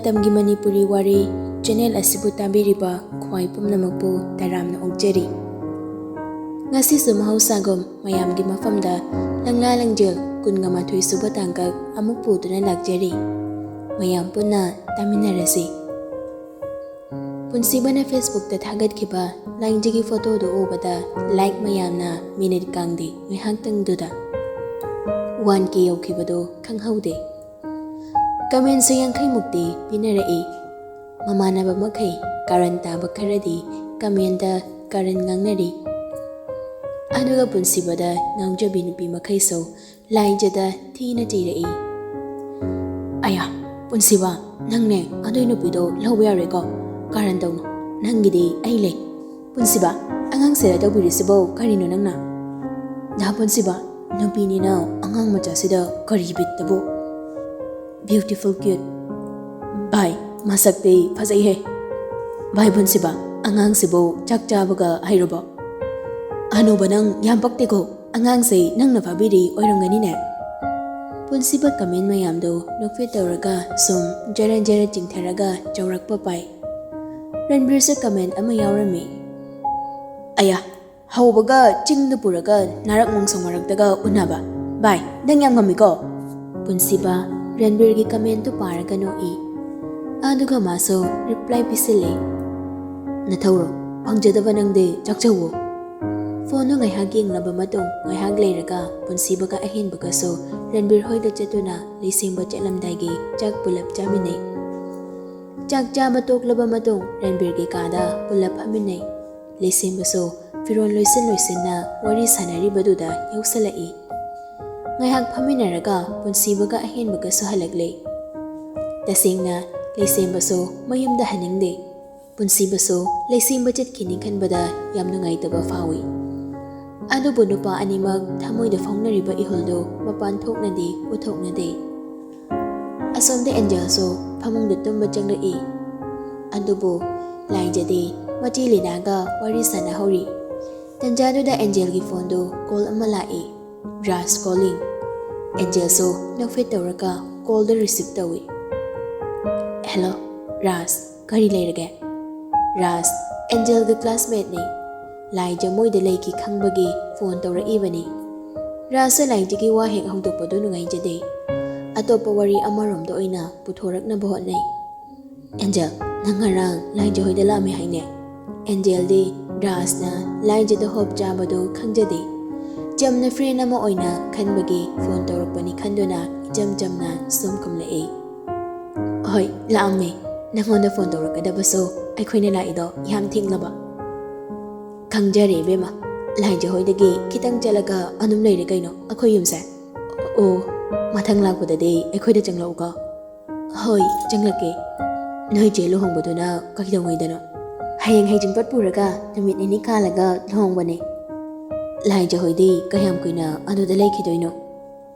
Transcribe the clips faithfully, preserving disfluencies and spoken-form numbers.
ꯃꯇꯝꯒꯤ ꯃꯅꯤꯄꯨꯔꯤ ꯋꯥꯔꯤ ꯆꯦꯅꯦꯜ ꯑꯁꯤꯕꯨ ꯇꯥꯕꯤꯔꯤꯕ ꯈ꯭ꯋꯥꯏ ꯄꯨꯝꯅꯃꯛꯄꯨ ꯇꯔꯥꯝꯅ ꯑꯣꯛꯆꯔꯤ꯫ ꯉꯁꯤꯁꯨ ꯃꯍꯧꯁꯥꯒꯨꯝ ꯃꯌꯥꯝꯒꯤ ꯃꯐꯝꯗ ꯂꯪꯂꯥ ꯂꯪꯖꯦꯜ ꯀꯨꯟꯒ ꯃꯥꯊꯣꯏ ꯁꯨꯕ ꯇꯥꯡꯀꯛ ꯑꯃꯨꯛ ꯄꯨꯗꯨꯅ ꯂꯥꯛꯆꯔꯤ꯫ ꯃꯌꯥꯝ ꯄꯨꯟꯅ ꯇꯥꯃꯤꯟꯅꯔꯁꯤ꯫ ꯄꯨꯟꯁꯤꯕꯅ Facebookꯇ ꯊꯥꯒꯠꯈꯤꯕ ꯂꯥꯏꯟꯖꯒꯤ ꯐꯣꯇꯣꯗꯨ ꯎꯕꯗ ꯂꯥꯏꯛ ꯃꯌꯥꯝꯅ ꯃꯤꯅꯤꯠ ꯀꯥꯡꯗꯦ ꯉꯥꯏꯍꯥꯛꯇꯪꯗꯨꯗ ꯋꯥꯟ ꯀꯦ ꯌꯧꯈꯤꯕꯗꯨ ꯈꯪꯍꯧꯗꯦ꯫ ꯀꯃꯦꯟꯁꯨ ꯌꯥꯡꯈꯩꯃꯨꯛꯇꯤ ꯄꯤꯅꯔꯛꯏ꯫ ꯃꯃꯥꯟꯅꯕ ꯃꯈꯩ ꯀꯥꯔꯟ ꯇꯥꯕ ꯈꯔꯗꯤ ꯀꯃꯦꯟꯗ ꯀꯥꯔꯟ ꯉꯥꯡꯅꯔꯤ꯫ ꯑꯗꯨꯒ ꯄꯨꯟꯁꯤꯕꯗ ꯉꯥꯎꯖꯕꯤ ꯅꯨꯄꯤ ꯃꯈꯩꯁꯨ ꯂꯥꯏꯖꯗ ꯊꯤꯅ ꯆꯩꯔꯛꯏ꯫ "ꯑꯌꯥ, ꯄꯨꯟꯁꯤꯕ, ꯅꯪꯅꯦ ꯑꯗꯨꯏ ꯅꯨꯄꯤꯗꯣ ꯂꯧꯕ ꯌꯥꯔꯣꯏꯀꯣ꯫ ꯀꯥꯔꯟ ꯇꯧꯅꯨ, ꯅꯪꯒꯤꯗꯤ ꯑꯩ ꯂꯩ꯫ ꯄꯨꯟꯁꯤꯕ, ꯑꯉꯥꯡꯁꯤꯗ ꯇꯧꯕꯤꯔꯤꯁꯤꯕꯣ ꯀꯔꯤꯅꯣ ꯅꯪꯅ? ꯗꯥ ꯄꯨꯟꯁꯤꯕ, ꯅꯨꯄꯤꯅꯤꯅ ꯑꯉꯥꯡ ꯃꯆꯥꯁꯤꯗ ꯀꯔꯤ ꯕꯤꯠꯇꯕꯨ? Beautiful cute꯫ ꯚꯥꯏ, ꯃꯁꯛꯇꯤ ꯐꯖꯩꯍꯦ꯫ ꯚꯥꯏ ꯄꯨꯟꯁꯤꯕ, ꯑꯉꯥꯡꯁꯤꯕꯨ ꯆꯥꯛ ꯆꯥꯕꯒ ꯍꯩꯔꯕꯣ? ꯍꯅꯨꯕ ꯅꯪ ꯌꯥꯝ ꯄꯛꯇꯦꯀꯣ꯫ ꯑꯉꯥꯡꯁꯦ ꯅꯪꯅ ꯐꯥꯕꯤꯔꯤ ꯑꯣꯏꯔꯝꯒꯅꯤꯅꯦ?" ꯄꯨꯟꯁꯤꯕ ꯀꯃꯦꯟ ꯃꯌꯥꯝꯗꯨ ꯅꯣꯛꯐꯦꯠ ꯇꯧꯔꯒ ꯁꯨꯝ ꯖꯔ ꯖꯔ ꯆꯤꯡꯊꯔꯒ ꯆꯥꯎꯔꯛꯄ ꯄꯥꯏ꯫ ꯔꯟꯕꯤꯔꯁꯨ ꯀꯃꯦꯟ ꯑꯃ ꯌꯥꯎꯔꯝꯃꯤ꯫ "ꯑꯌꯥ, ꯍꯧꯕꯒ ꯆꯤꯡꯗ ꯄꯨꯔꯒ ꯅꯥꯔꯛ ꯃꯣꯡꯁꯣꯡ ꯃꯔꯛꯇꯒ ꯎꯅꯕ꯫ ꯚꯥꯏ, ꯅꯪ ꯌꯥꯝ ꯉꯝꯃꯤꯀꯣ!" ꯄꯨꯟꯁꯤꯕ ꯔꯟꯕꯤꯔꯒꯤ ꯀꯃꯦꯟꯇꯨ ꯄꯥꯔꯒ ꯅꯣꯛꯏ꯫ ꯑꯗꯨꯒ ꯃꯥꯁꯨ ꯔꯤꯄ꯭ꯂꯥꯏ ꯄꯤꯁꯤꯜꯂꯦ꯫ "ꯅꯊꯧꯔꯣ, ꯐꯪꯖꯗꯕ ꯅꯪꯗꯤ ꯆꯥꯛꯆꯧꯋꯣ꯫" ꯐꯣꯟꯗꯨ ꯉꯥꯏꯍꯥꯛ ꯌꯦꯡꯂꯕ ꯃꯇꯨꯡ ꯉꯥꯏꯍꯥꯛ ꯂꯩꯔꯒ ꯄꯨꯟꯁꯤꯕꯒ ꯑꯍꯦꯟꯕꯒꯁꯨ ꯔꯟꯕꯤꯔ ꯍꯣꯏꯗ ꯆꯠꯇꯨꯅ ꯂꯩꯁꯦꯝꯕ ꯆꯠꯂꯝꯗꯥꯏꯒꯤ ꯆꯥꯛ ꯄꯨꯂꯞ ꯆꯥꯃꯤꯟꯅꯩ꯫ ꯆꯥꯛ ꯆꯥꯕ ꯇꯣꯛꯂꯕ ꯃꯇꯨꯡ ꯔꯟꯕꯤꯔꯒꯤ ꯀꯥꯗ ꯄꯨꯂꯞ ꯐꯝꯃꯤꯟꯅꯩ꯫ ꯂꯩꯁꯦꯝꯕꯁꯨ ꯐꯤꯔꯣꯜ ꯂꯣꯏꯁꯤꯟ ꯂꯣꯏꯁꯤꯟꯅ ꯋꯥꯔꯤ ꯁꯥꯟꯅꯔꯤꯕꯗꯨꯗ ꯌꯥꯎꯁꯜꯂꯛꯏ꯫ ꯉꯥꯏꯍꯥꯛ ꯐꯝꯃꯤꯟꯅꯔꯒ ꯄꯨꯟꯁꯤꯕꯒ ꯑꯍꯦꯟꯕꯒꯁꯨ ꯍꯜꯂꯛꯂꯦ꯫ ꯇꯁꯦꯡꯅ ꯂꯩꯁꯦꯝꯕꯁꯨ ꯃꯌꯨꯝꯗ ꯍꯟꯅꯤꯡꯗꯦ꯫ ꯄꯨꯟꯁꯤꯕꯁꯨ ꯂꯩꯁꯦꯝꯕ ꯆꯠꯈꯤꯅꯤ ꯈꯟꯕꯗ ꯌꯥꯝ ꯅꯨꯡꯉꯥꯏꯇꯕ ꯐꯥꯎꯏ꯫ ꯑꯗꯨꯕꯨ ꯅꯨꯄꯥ ꯑꯅꯤꯃꯛ ꯊꯃꯣꯏꯗ ꯐꯣꯡꯅꯔꯤꯕ ꯏꯍꯨꯜꯗꯨ ꯃꯄꯥꯟ ꯊꯣꯛꯅꯗꯤ ꯎꯠꯊꯣꯛꯅꯗꯦ꯫ ꯑꯁꯣꯝꯗ ꯑꯦꯟꯖꯦꯜꯁꯨ ꯐꯃꯨꯡꯗ ꯇꯨꯝꯕ ꯆꯪꯂꯛꯏ꯫ ꯑꯗꯨꯕꯨ ꯂꯥꯏꯖꯗꯤ ꯃꯆꯦ ꯂꯤꯅꯥꯒ ꯋꯥꯔꯤ ꯁꯥꯟꯅꯍꯧꯔꯤ꯫ ꯇꯟꯖꯥꯗꯨꯗ ꯑꯦꯟꯖꯦꯜꯒꯤ ꯐꯣꯟꯗꯨ ꯀꯣꯜ ꯑꯃ ꯂꯥꯛꯏ꯫ ꯔꯥꯖ ꯀꯣꯂꯤꯡ꯫ ꯑꯦꯟꯖꯦꯜꯁꯨ ꯅꯣꯛꯐꯦꯠ ꯇꯧꯔꯒ ꯀꯣꯜꯗꯨ ꯔꯤꯁꯤꯞ ꯇꯧꯏ꯫ ꯍꯦꯜꯂꯣ, ꯔꯥꯖ, ꯀꯔꯤ ꯂꯩꯔꯒꯦ? ꯔꯥꯖ, ꯑꯦꯟꯖꯦꯜꯒ ꯀ꯭ꯂꯥꯁꯃꯦꯠꯅꯤ꯫ ꯂꯥꯏꯖ ꯃꯣꯏꯗ ꯂꯩꯈꯤ ꯈꯪꯕꯒꯤ ꯐꯣꯟ ꯇꯧꯔꯛꯏꯕꯅꯤ꯫ ꯔꯥꯖꯁꯨ ꯂꯥꯏꯖꯒꯤ ꯋꯥ ꯍꯦꯛ ꯍꯧꯗꯣꯛꯄꯗꯨ ꯅꯨꯡꯉꯥꯏꯖꯗꯦ꯫ ꯑꯇꯣꯞꯄ ꯋꯥꯔꯤ ꯑꯃꯔꯣꯝꯗ ꯑꯣꯏꯅ ꯄꯨꯊꯣꯔꯛꯅꯕ ꯍꯣꯠꯅꯩ꯫ "ꯑꯦꯟꯖꯦꯜ, ꯅꯪ ꯉꯔꯥꯡ ꯂꯥꯏꯖ ꯍꯣꯏꯗ ꯂꯥꯛꯑꯝꯃꯦ ꯍꯥꯏꯅꯦ?" ꯑꯦꯟꯖꯦꯜꯗꯤ ꯔꯥꯖꯅ ꯂꯥꯏꯖꯗ ꯍꯣꯞ ꯆꯥꯕꯗꯨ ꯈꯪꯖꯗꯦ꯫ ꯆꯝꯅ ꯐ꯭ꯔꯦꯟ ꯑꯃ ꯑꯣꯏꯅ ꯈꯟꯕꯒꯤ ꯐꯣꯟ ꯇꯧꯔꯛꯄꯅꯤ ꯈꯟꯗꯨꯅ ꯏꯆꯝ ꯆꯝꯅ ꯁꯨꯝ ꯈꯨꯝꯂꯛꯏ꯫ "ꯍꯣꯏ, ꯂꯥꯛꯑꯝꯃꯦ꯫ ꯅꯪꯉꯣꯟꯗ ꯐꯣꯟ ꯇꯧꯔꯛꯀꯗꯕꯁꯨ ꯑꯩꯈꯣꯏꯅ ꯂꯥꯛꯏꯗꯣ ꯌꯥꯝ ꯊꯦꯡꯂꯕ?" "ꯈꯪꯖꯔꯦ ꯏꯕꯦꯝꯃ, ꯂꯥꯏꯖ ꯍꯣꯏꯗꯒꯤ ꯈꯤꯇꯪ ꯆꯠꯂꯒ ꯑꯗꯨꯝ ꯂꯩꯔꯦ ꯀꯩꯅꯣ ꯑꯩꯈꯣꯏ ꯌꯨꯝꯁꯦ꯫ ꯑꯣ, ꯃꯊꯪ ꯂꯥꯛꯄꯗꯗꯤ ꯑꯩꯈꯣꯏꯗ ꯆꯪꯂꯛꯎꯀꯣ꯫" "ꯍꯣꯏ, ꯆꯪꯂꯛꯀꯦ꯫ ꯅꯣꯏ ꯆꯦ ꯂꯨꯍꯣꯡꯕꯗꯨꯅ ꯀꯩꯗꯧꯉꯩꯗꯅꯣ?" "ꯍꯌꯦꯡ ꯍꯩꯖꯤꯡꯄꯣꯠ ꯄꯨꯔꯒ ꯅꯨꯃꯤꯠ ꯅꯤꯅꯤ ꯀꯥꯜꯂꯒ ꯂꯨꯍꯣꯡꯕꯅꯦ꯫" "ꯂꯥꯏꯖ ꯍꯣꯏꯗꯤ ꯀꯌꯥꯝ ꯀꯨꯏꯅ ꯑꯗꯨꯗ ꯂꯩꯈꯤꯗꯣꯏꯅꯣ?"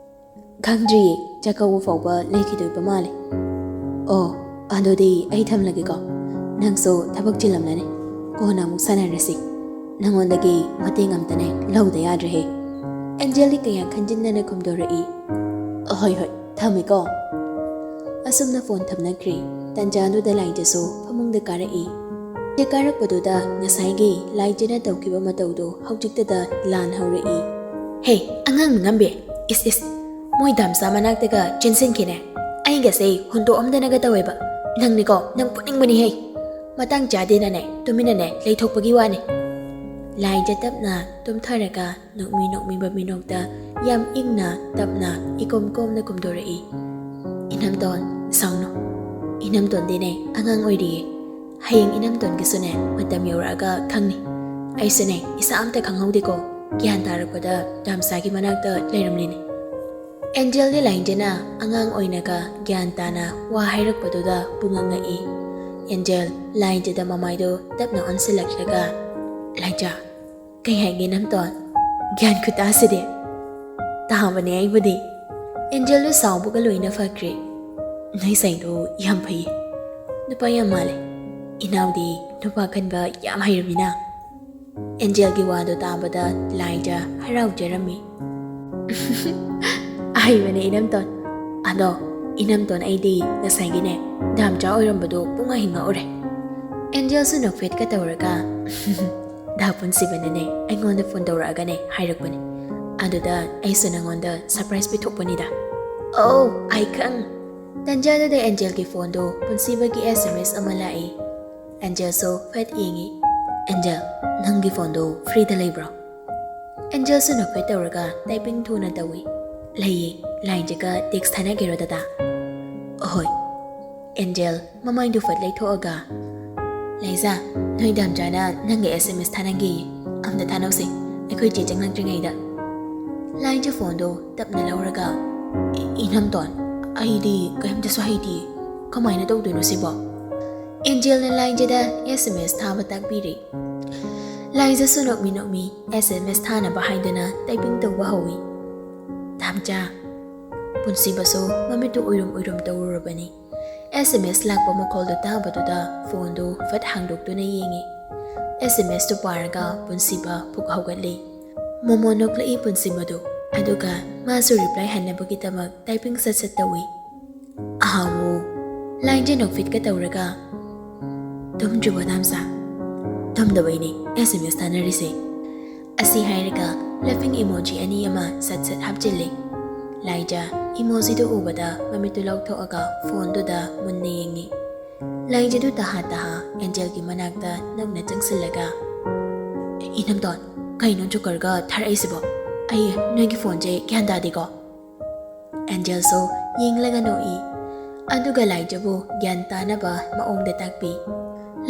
"ꯈꯪꯗ꯭ꯔꯤꯌꯦ, ꯆꯥꯛꯀꯧꯕ ꯐꯥꯎꯕ ꯂꯩꯈꯤꯗꯣꯏꯕ ꯃꯥꯜꯂꯦ꯫" "ꯑꯣ, ꯑꯗꯨꯗꯤ ꯑꯩ ꯊꯝꯂꯒꯦꯀꯣ꯫ ꯅꯪꯁꯨ ꯊꯕꯛ ꯆꯤꯜꯂꯝꯂꯅꯤ꯫ ꯀꯣꯟꯅ ꯑꯃꯨꯛ ꯁꯥꯟꯅꯔꯁꯤ꯫ ꯅꯉꯣꯟꯗꯒꯤ ꯃꯇꯦꯡ ꯑꯝꯇꯅꯦ ꯂꯧꯗ ꯌꯥꯗ꯭ꯔꯦꯍꯦ꯫" ꯑꯦꯟꯖꯦꯜꯗꯤ ꯀꯌꯥ ꯈꯟꯖꯤꯟꯅꯅ ꯈꯨꯝꯗꯣꯔꯛꯏ꯫ "ꯍꯣꯏ, ꯍꯣꯏ, ꯊꯝꯃꯦꯀꯣ꯫" ꯑꯁꯨꯝꯅ ꯐꯣꯟ ꯊꯝꯅꯈ꯭ꯔꯦ꯫ ꯇꯟꯖꯥꯗꯨꯗ ꯂꯥꯏꯖꯁꯨ ꯐꯃꯨꯡꯗ ꯀꯥꯔꯛꯏ꯫ ꯀꯥꯔꯛꯄꯗꯨꯗ ꯉꯁꯥꯏꯒꯤ ꯂꯥꯏꯖꯅ ꯇꯧꯈꯤꯕ ꯃꯇꯧꯗꯣ ꯍꯧꯖꯤꯛꯇꯗ ꯂꯥꯟ ꯍꯧꯔꯛꯏ꯫ "ꯍꯦ, ꯑꯉꯥꯡ ꯅꯉꯝꯕꯤ, ꯏꯁ ꯏꯁ, ꯃꯣꯏ ꯗꯥꯝꯆꯥ ꯃꯅꯥꯛꯇꯒ ꯆꯦꯟꯁꯤꯟꯈꯤꯅꯦ꯫ ꯑꯩꯒꯁꯦ ꯍꯨꯟꯗꯣꯛꯑꯝꯗꯅꯒ ꯇꯧꯋꯦꯕ꯫ ꯅꯪꯅꯤꯀꯣ, ꯅꯪ ꯐꯨꯅꯤꯡꯕꯅꯤꯍꯦ꯫ ꯃꯇꯥꯡ ꯆꯥꯗꯦꯅꯅꯦ, ꯇꯨꯃꯤꯟꯅꯅꯦ ꯂꯩꯊꯣꯛꯄꯒꯤ ꯋꯥꯅꯤ꯫" ꯂꯥꯏꯖ ꯇꯞꯅ ꯇꯨꯝꯊꯔꯒ ꯅꯣꯛꯃꯤ ꯅꯣꯛꯃꯤꯕ ꯃꯤꯅꯣꯛꯇ ꯌꯥꯝ ꯏꯪꯅ ꯇꯞꯅ ꯏꯀꯣꯝ ꯀꯣꯝꯅ ꯀꯨꯝꯗꯣꯔꯛꯏ꯫ "ꯏꯅꯝꯇꯣꯟ, ꯁꯥꯎꯅꯨ꯫ ꯏꯅꯝꯇꯣꯟꯗꯤꯅꯦ ꯑꯉꯥꯡ ꯑꯣꯏꯔꯤꯌꯦ꯫ ꯍꯌꯦꯡ ꯏꯅꯝꯇꯣꯟꯒꯤꯁꯨꯅꯦ ꯃꯇꯝ ꯌꯧꯔꯛꯑꯒ ꯈꯪꯅꯤ꯫ ꯑꯩꯁꯨꯅꯦ ꯏꯁꯥ ꯑꯝꯇ ꯈꯪꯍꯧꯗꯦꯀꯣ, ꯒ꯭ꯌꯥꯟ ꯇꯥꯔꯛꯄꯗ ꯗꯥꯝꯆꯥꯒꯤ ꯃꯅꯥꯛꯇ ꯂꯩꯔꯝꯂꯤꯅꯤ꯫" ꯑꯦꯟꯖꯦꯜꯗꯤ ꯂꯥꯏꯟꯖꯅ ꯑꯉꯥꯡ ꯑꯣꯏꯅꯒ ꯒ꯭ꯌꯥꯟ ꯇꯥꯅ ꯋꯥ ꯍꯥꯏꯔꯛꯄꯗꯨꯗ ꯄꯨꯡꯉꯛ ꯉꯛꯏ꯫ ꯑꯦꯟꯖꯦꯜ ꯂꯥꯏꯟꯖꯗ ꯃꯃꯥꯏꯗꯨ ꯇꯞꯅ ꯑꯣꯟꯁꯤꯜꯂꯛꯂꯒ, "ꯂꯥꯏꯖ, ꯀꯩ ꯍꯥꯏꯒꯦ ꯅꯝꯇꯣꯟ? ꯒ꯭ꯌꯥꯟ ꯈꯨꯇꯥꯁꯤꯗꯤ!" "ꯇꯥꯕꯅꯦ ꯑꯩꯕꯨꯗꯤ꯫" ꯑꯦꯟꯖꯦꯜꯗꯨ ꯁꯥꯎꯕꯒ ꯂꯣꯏꯅ ꯐꯈ꯭ꯔꯦ꯫ "ꯅꯣꯏ ꯁꯥꯏꯗꯣ ꯌꯥꯝ ꯐꯩꯌꯦ꯫ ꯅꯨꯄꯥ ꯌꯥꯝ ꯃꯥꯜꯂꯦ꯫ ꯏꯅꯥꯎꯗꯤ ꯅꯨꯄꯥ ꯈꯟꯕ ꯌꯥꯝ ꯍꯩꯔꯝꯃꯤꯅ꯫" ꯑꯦꯟꯖꯦꯜꯒꯤ ꯋꯥꯗꯣ ꯇꯥꯕꯗ ꯂꯥꯏꯖ ꯍꯔꯥꯎꯖꯔꯝꯃꯤ꯫ "ꯑꯍꯩꯕꯅꯦ ꯏꯅꯝꯇꯣꯟ꯫ ꯑꯗꯣ "ꯏꯅꯝꯇꯣꯟ, ꯑꯩꯗꯤ ꯉꯁꯥꯏꯒꯤꯅꯦ, ꯗꯥꯝꯆꯥ ꯑꯣꯏꯔꯝꯕꯗꯣ ꯄꯨꯡꯉꯥ ꯍꯤꯡꯉꯛꯎꯔꯦ꯫" ꯑꯦꯟꯖꯦꯜꯁꯨ ꯅꯣꯛꯐꯦꯠꯀ ꯇꯧꯔꯒ, "ꯗꯥ ꯄꯨꯟꯁꯤꯕꯅꯅꯦ ꯑꯩꯉꯣꯟꯗ ꯐꯣꯟ ꯇꯧꯔꯛꯑꯒꯅꯦ ꯍꯥꯏꯔꯛꯄꯅꯦ꯫ ꯑꯗꯨꯗ ꯑꯩꯁꯨ ꯅꯪꯉꯣꯟꯗ ꯁꯔꯄ꯭ꯔꯥꯏꯖ ꯄꯤꯊꯣꯛꯄꯅꯤꯗ꯫" "ꯑꯣ, ꯑꯩ ꯈꯪ꯫" ꯇꯟꯖꯥꯗꯨꯗ ꯑꯦꯟꯖꯦꯜꯒꯤ ꯐꯣꯟꯗꯣ ꯄꯨꯟꯁꯤꯕꯒꯤ ꯑꯦꯁ ꯑꯦꯝ ꯑꯦꯁ ꯑꯃ ꯂꯥꯛꯏ꯫ ꯑꯦꯟꯖꯦꯜꯁꯨ ꯐꯠ ꯌꯦꯡꯉꯤ꯫ "ꯑꯦꯟꯖꯦꯜ, ꯅꯪꯒꯤ ꯐꯣꯟꯗꯣ ꯐ꯭ꯔꯤꯗ ꯂꯩꯕ꯭ꯔꯣ?" ꯑꯦꯟꯖꯦꯜꯁꯨ ꯅꯣꯛꯐꯦꯠ ꯇꯧꯔꯒ ꯇꯥꯏꯄꯤꯡ ꯊꯨꯅ ꯇꯧꯏ꯫ "ꯂꯩꯌꯦ, ꯂꯥꯏꯟꯁꯤꯒ ꯇꯦꯛꯁ ꯊꯥꯅꯒꯦꯔꯣ, ꯗꯗꯥ?" "ꯑꯍꯣꯏ꯫" ꯑꯦꯟꯖꯦꯜ ꯃꯃꯥꯏꯗꯨ ꯐꯠ ꯂꯩꯊꯣꯛꯑꯒ, "ꯂꯥꯏꯖꯥ, ꯅꯣꯏ ꯗꯥꯝꯆꯥꯅ ꯅꯪꯒ ꯑꯦꯁ ꯑꯦꯝ ꯑꯦꯁ ꯊꯥꯅꯒꯦꯌꯦ꯫ ꯑꯝꯇ ꯊꯥꯅꯧꯁꯦ, ꯑꯩꯈꯣꯏ ꯆꯦ ꯆꯪꯂꯛꯇ꯭ꯔꯤꯉꯩꯗ꯫" ꯂꯥꯏꯖꯥ ꯐꯣꯟꯗꯣ ꯇꯞꯅ ꯂꯧꯔꯒ, "ꯏ-, ꯏꯅꯝꯇꯣꯟ, ꯑꯩꯗꯤ ꯀꯔꯤꯝꯇꯁꯨ ꯍꯩꯇꯦ꯫ ꯀꯃꯥꯏꯅ ꯇꯧꯗꯣꯏꯅꯣ ꯁꯤꯕꯣ?" ꯑꯦꯟꯖꯦꯜꯅ ꯂꯥꯏꯖꯥꯗ ꯑꯦꯁ ꯑꯦꯝ ꯑꯦꯁ ꯊꯥꯕ ꯇꯥꯛꯄꯤꯔꯦ꯫ ꯂꯥꯏꯖꯥꯁꯨ ꯅꯣꯛꯃꯤ ꯅꯣꯛꯃꯤ ꯑꯦꯁ ꯑꯦꯝ ꯑꯦꯁ ꯊꯥꯅꯕ ꯍꯥꯏꯗꯨꯅ ꯇꯥꯏꯄꯤꯡ ꯇꯧꯕ ꯍꯧꯏ꯫ "ꯗꯥꯝꯆꯥ꯫" ꯄꯨꯟꯁꯤꯕꯁꯨ ꯃꯃꯤꯠꯇꯨ ꯎꯏꯔꯨꯝ ꯎꯏꯔꯨꯝ ꯇꯧꯔꯨꯔꯕꯅꯤ꯫ ꯑꯦꯁ ꯑꯦꯝ ꯑꯦꯁ ꯂꯥꯛꯄ ꯃꯈꯣꯜꯗꯨ ꯇꯥꯕꯗꯨꯗ ꯐꯣꯟꯗꯨ ꯐꯠ ꯍꯥꯡꯗꯣꯛꯇꯨꯅ ꯌꯦꯡꯉꯤ꯫ ꯑꯦꯁ ꯑꯦꯝ ꯑꯦꯁꯇꯨ ꯄꯥꯔꯒ ꯄꯨꯟꯁꯤꯕ ꯐꯨꯛ ꯍꯧꯒꯠꯂꯤ꯫ ꯃꯣꯃꯣ ꯅꯣꯛꯂꯛꯏ ꯄꯨꯟꯁꯤꯕꯗꯨ, ꯑꯗꯨꯒ ꯃꯥꯁꯨ ꯔꯤꯄ꯭ꯂꯥꯏ ꯍꯟꯅꯕꯒꯤꯗꯃꯛ ꯇꯥꯏꯄꯤꯡ ꯁꯠ ꯁꯠ ꯇꯧꯏ꯫ "ꯑꯍꯥꯎ꯫" ꯂꯥꯏꯖꯥ ꯅꯣꯛꯐꯦꯠꯀ ꯇꯧꯔꯒ, "ꯇꯨꯝꯗ꯭ꯔꯤꯕꯣ ꯗꯥꯝꯆꯥ?" "ꯇꯨꯝꯗꯕꯩꯅꯦ ꯑꯦꯁ ꯑꯦꯝ ꯑꯦꯁ ꯊꯥꯅꯔꯤꯁꯦ꯫" ꯑꯁꯤ ꯍꯥꯏꯔꯒ ꯂꯐꯤꯡ ꯏꯃꯣꯖꯤ ꯑꯅꯤ ꯑꯃ ꯁꯠ ꯁꯠ ꯍꯥꯞꯆꯤꯜꯂꯤ꯫ ꯂꯥꯏꯖꯥ ꯏꯃꯣꯖꯤꯗꯨ ꯎꯕꯗ ꯃꯃꯤꯠꯇꯨ ꯂꯧꯊꯣꯛꯑꯒ ꯐꯣꯟꯗꯨꯗ ꯃꯨꯟꯅ ꯌꯦꯡꯉꯤ꯫ ꯂꯥꯏꯖꯥꯗꯨ ꯇꯍꯥ ꯇꯍꯥ ꯑꯦꯟꯖꯦꯜꯒꯤ ꯃꯅꯥꯛꯇ ꯅꯛꯅ ꯆꯪꯁꯤꯜꯂꯒ, "ꯏꯅꯝꯇꯣꯟ, ꯀꯩꯅꯣ ꯖꯣꯀꯔꯒ ꯊꯥꯔꯛꯏꯁꯤꯕꯣ? ꯑꯩ ꯅꯣꯏꯒꯤ ꯐꯣꯟꯁꯦ ꯒ꯭ꯌꯥꯟ ꯇꯥꯗꯦꯀꯣ꯫" ꯑꯦꯟꯖꯦꯜꯁꯨ ꯌꯦꯡꯂꯒ ꯅꯣꯛꯏ, ꯑꯗꯨꯒ ꯂꯥꯏꯖꯥꯕꯨ ꯒ꯭ꯌꯥꯟ ꯇꯥꯅꯕ ꯃꯑꯣꯡꯗ ꯇꯥꯛꯄꯤ꯫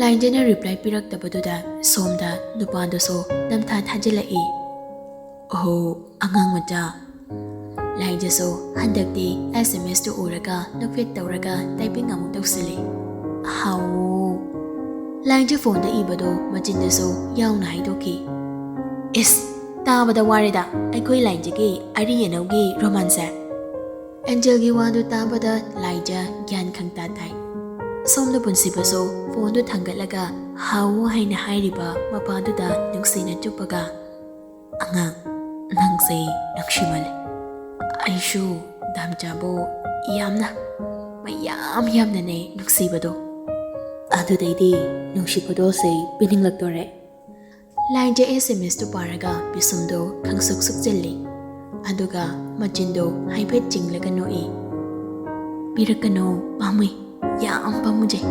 ꯂꯥꯏꯖꯥꯅ ꯔꯤꯄ꯭ꯂꯥꯏ ꯄꯤꯔꯛꯇꯕꯗꯨꯗ ꯁꯣꯝꯗ ꯅꯨꯄꯥꯗꯨꯁꯨ ꯅꯝꯊꯥ ꯊꯥꯖꯤꯜꯂꯛꯏ꯫ "ꯑꯣꯍꯣ, ꯑꯉꯥꯡ ꯃꯆꯥ꯫" ꯂꯥꯏꯖꯥꯁꯨ ꯍꯟꯗꯛꯇꯤ ꯑꯦꯁ ꯑꯦꯝ ꯑꯦꯁꯇꯨ ꯎꯔꯒ ꯅꯣꯛꯐꯦꯠ ꯇꯧꯔꯒ ꯇꯥꯏꯄꯤꯡ ꯑꯃꯨꯛ ꯇꯧꯁꯤꯜꯂꯤ꯫ "ꯍꯥꯎ꯫" ꯂꯥꯏꯖꯥ ꯐꯣꯟꯗ ꯏꯕꯗꯣ ꯃꯆꯤꯟꯗꯁꯨ ꯌꯥꯎꯅ ꯍꯥꯏꯗꯣꯛꯈꯤ꯫ "ꯏꯁ, ꯇꯥꯕꯗ ꯋꯥꯔꯦꯗ ꯑꯩꯈꯣꯏ ꯂꯥꯏꯖꯥꯒꯤ ꯑꯔꯤ ꯑꯅꯧꯒꯤ ꯔꯣꯃꯥꯟꯁꯦ꯫" ꯑꯦꯟꯖꯦꯜꯒꯤ ꯋꯥꯗꯨ ꯇꯥꯕꯗ ꯂꯥꯏꯖꯥ ꯒ꯭ꯌꯥꯟ ꯈꯪꯇꯥ ꯇꯥꯏ꯫ ꯁꯣꯝꯗ ꯄꯨꯟꯁꯤꯕꯁꯨ ꯐꯣꯟꯗꯨ ꯊꯥꯡꯒꯠꯂꯒ "ꯍꯥꯎ" ꯍꯥꯏꯅ ꯍꯥꯏꯔꯤꯕ ꯃꯄꯥꯗꯨꯗ ꯅꯨꯡꯁꯤꯅ ꯆꯨꯞꯄꯒ, "ꯑꯉꯥꯡ, ꯅꯪꯁꯦ ꯅꯨꯡꯁꯤꯃꯜꯂꯦ꯫ ꯑꯩ ꯑꯩꯁꯨ ꯗꯥꯝꯆꯥꯕꯨ ꯌꯥꯝꯅ, ꯃꯌꯥꯝ ꯌꯥꯝꯅꯅꯦ ꯅꯨꯡꯁꯤꯕꯗꯣ꯫ ꯑꯗꯨꯗꯩꯗꯤ ꯅꯨꯡꯁꯤ ꯈꯨꯗꯣꯜꯁꯦ ꯄꯤꯅꯤꯡꯂꯛꯇꯣꯔꯦ꯫ ꯂꯥꯏꯟꯖ ꯑꯦꯁ ꯑꯦꯝ ꯑꯦꯁꯇꯨ ꯄꯥꯔꯒ ꯄꯤꯁꯨꯝꯗꯣ ꯈꯪꯁꯨꯛ ꯁꯨꯛꯆꯤꯜꯂꯤ꯫ ꯑꯗꯨꯒ ꯃꯆꯤꯟꯗꯣ ꯍꯥꯏꯐꯦꯠ ꯆꯤꯡꯂꯒ ꯅꯣꯛꯏ꯫ "ꯄꯤꯔꯛꯀꯅꯣ, ꯄꯥꯝꯃꯨꯏ, ꯌꯥꯝ ꯄꯥꯝꯃꯨꯖꯩ꯫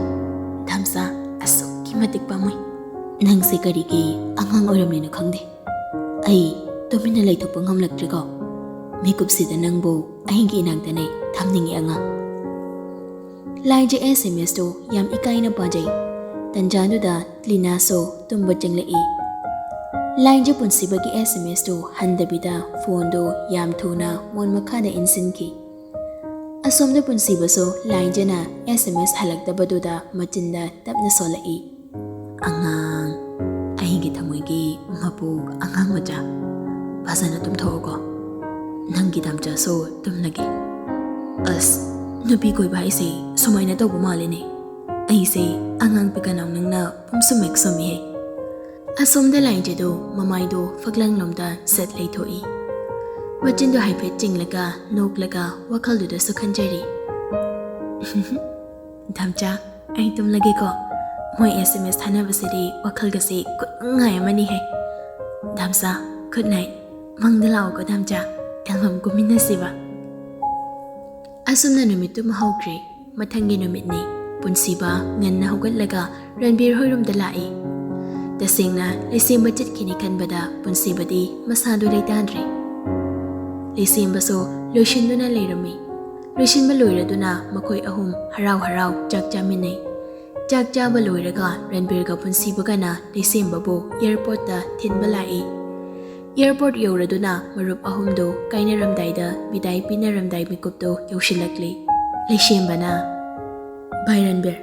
ꯗꯥꯝꯆꯥ, ꯑꯁꯨꯛꯀꯤ ꯃꯇꯤꯛ ꯄꯥꯝꯃꯨꯏ꯫ ꯅꯪꯁꯦ ꯀꯔꯤꯒꯤ ꯑꯉꯥꯡ ꯑꯣꯏꯔꯝꯂꯤꯅꯣ ꯈꯪꯗꯦ꯫ ꯑꯩ ꯇꯨꯃꯤꯟꯅ ꯂꯩꯊꯣꯛꯄ ꯉꯝꯂꯛꯇ꯭ꯔꯦꯀꯣ꯫ ꯃꯤꯀꯨꯞꯁꯤꯗ ꯅꯪꯕꯨ ꯑꯩꯒꯤ ꯏꯅꯥꯛꯇꯅꯦ ꯊꯝꯅꯤꯡꯉꯤ ꯑꯉꯥꯡ꯫" ꯂꯥꯏꯟꯖ ꯑꯦꯁ ꯑꯦꯝ ꯑꯦꯁꯇꯨ ꯌꯥꯝ ꯏꯀꯥꯏꯅ ꯄꯥꯖꯩ꯫ ꯇꯟꯖꯥꯗꯨꯗ ꯂꯤꯅꯥꯁꯨ ꯇꯨꯝꯕ ꯆꯪꯂꯛꯏ꯫ ꯂꯥꯏꯟꯖ ꯄꯨꯟꯁꯤꯕꯒꯤ ꯑꯦꯁ ꯑꯦꯝ ꯑꯦꯁꯇꯨ ꯍꯟꯗꯕꯤꯗ ꯐꯣꯟꯗꯨ ꯌꯥꯝ ꯊꯨꯅ ꯃꯣꯟ ꯃꯈꯥꯗ ꯏꯟꯁꯤꯟꯈꯤ꯫ ꯑꯁꯣꯝꯗ ꯄꯨꯟꯁꯤꯕꯁꯨ ꯂꯥꯏꯟꯖꯅ ꯑꯦꯁ ꯑꯦꯝ ꯑꯦꯁ ꯍꯜꯂꯛꯇꯕꯗꯨꯗ ꯃꯆꯤꯟꯗ ꯇꯞꯅ ꯁꯣꯜꯂꯛꯏ꯫ "ꯑꯉꯥꯡ, ꯑꯩꯒꯤ ꯊꯃꯣꯏꯒꯤ ꯃꯄꯨ ꯑꯉꯥꯡ ꯃꯆꯥ, ꯐꯖꯅ ꯇꯨꯝꯊꯣꯛꯎꯀꯣ꯫ ꯅꯪꯒꯤ ꯗꯥꯝꯆꯥꯁꯨ ꯇꯨꯝꯂꯒꯦ꯫" ꯑꯁ, ꯅꯨꯄꯤ ꯀꯣꯏꯕ ꯍꯥꯏꯁꯦ ꯁꯨꯃꯥꯏꯅ ꯇꯧꯕ ꯃꯥꯜꯂꯦꯅꯦ꯫ ꯑꯩꯁꯦ ꯑꯉꯥꯡ ꯄꯤꯀꯅꯥꯎ ꯅꯪꯅ ꯄꯨꯝꯁꯨꯝ ꯍꯦꯛ ꯁꯨꯝꯃꯤꯍꯦ꯫ ꯑꯁꯣꯝꯗ ꯂꯥꯏꯟꯖꯗꯣ ꯃꯃꯥꯏꯗꯣ ꯐꯛꯂꯥꯡꯂꯣꯝꯗ ꯁꯠ ꯂꯩꯊꯣꯛꯏ꯫ ꯃꯆꯤꯟꯗꯣ ꯍꯥꯏꯐꯦꯠ ꯆꯤꯡꯂꯒ ꯅꯣꯛꯂꯒ ꯋꯥꯈꯜꯗꯨꯗꯁꯨ ꯈꯟꯖꯔꯤ꯫ "ꯗꯥꯝꯆꯥ, ꯑꯩ ꯇꯨꯝꯂꯒꯦꯀꯣ꯫ ꯃꯣꯏ ꯑꯦꯁ ꯑꯦꯝ ꯑꯦꯁ ꯊꯥꯅꯕꯁꯤꯗꯤ ꯋꯥꯈꯜꯒꯁꯦ ꯈꯨꯅꯨꯡꯉꯥꯏ ꯑꯃꯅꯤꯍꯦ꯫ ꯗꯥꯝꯆꯥ, ꯒꯨꯗ ꯅꯥꯏꯠ꯫ ꯃꯪꯗ ꯂꯥꯛꯑꯣꯀꯣ ꯗꯥꯝꯆꯥ, ꯑꯦꯜꯕꯝ ꯀꯨꯝꯃꯤꯟꯅꯁꯤꯕ꯫" ꯑꯁꯨꯝꯅ ꯅꯨꯃꯤꯠꯇꯨꯃ ꯍꯧꯈ꯭ꯔꯦ꯫ ꯃꯊꯪꯒꯤ ꯅꯨꯃꯤꯠꯅꯤ꯫ ꯄꯨꯟꯁꯤꯕ ꯉꯟꯅ ꯍꯧꯒꯠꯂꯒ ꯔꯟꯕꯤꯔ ꯍꯣꯏꯔꯣꯝꯗ ꯂꯥꯛꯏ꯫ ꯇꯁꯦꯡꯅ ꯂꯩꯁꯦꯝꯕ ꯆꯠꯈꯤꯅꯤ ꯈꯟꯕꯗ ꯄꯨꯟꯁꯤꯕꯗꯤ ꯃꯁꯥꯗꯨ ꯂꯩꯇꯥꯗ꯭ꯔꯦ꯫ ꯂꯩꯁꯦꯝꯕꯁꯨ ꯂꯣꯏꯁꯤꯟꯗꯨꯅ ꯂꯩꯔꯝꯃꯤ꯫ ꯂꯣꯏꯁꯤꯟꯕ ꯂꯣꯏꯔꯗꯨꯅ ꯃꯈꯣꯏ ꯑꯍꯨꯝ ꯍꯔꯥꯎ ꯍꯔꯥꯎ ꯆꯥꯛ ꯆꯥꯃꯤꯟꯅꯩ꯫ ꯆꯥꯛ ꯆꯥꯕ ꯂꯣꯏꯔꯒ ꯔꯟꯕꯤꯔꯒ ꯄꯨꯟꯁꯤꯕꯒꯅ ꯂꯩꯁꯦꯝꯕꯕꯨ ꯑꯦꯌꯔꯄꯣꯔꯠꯇ ꯊꯤꯟꯕ ꯂꯥꯛꯏ꯫ ꯑꯦꯌꯔꯄꯣꯔꯠ ꯌꯧꯔꯗꯨꯅ ꯃꯔꯨꯞ ꯑꯍꯨꯝꯗꯨ ꯀꯥꯏꯅꯔꯝꯗꯥꯏꯗ ꯕꯤꯗꯥꯏ ꯄꯤꯅꯔꯝꯗꯥꯏ ꯃꯤꯀꯨꯞꯇꯨ ꯌꯧꯁꯤꯜꯂꯛꯂꯤ꯫ ꯂꯩꯁꯦꯝꯕꯅ, "ꯚꯥꯏ ꯔꯟꯕꯤꯔ,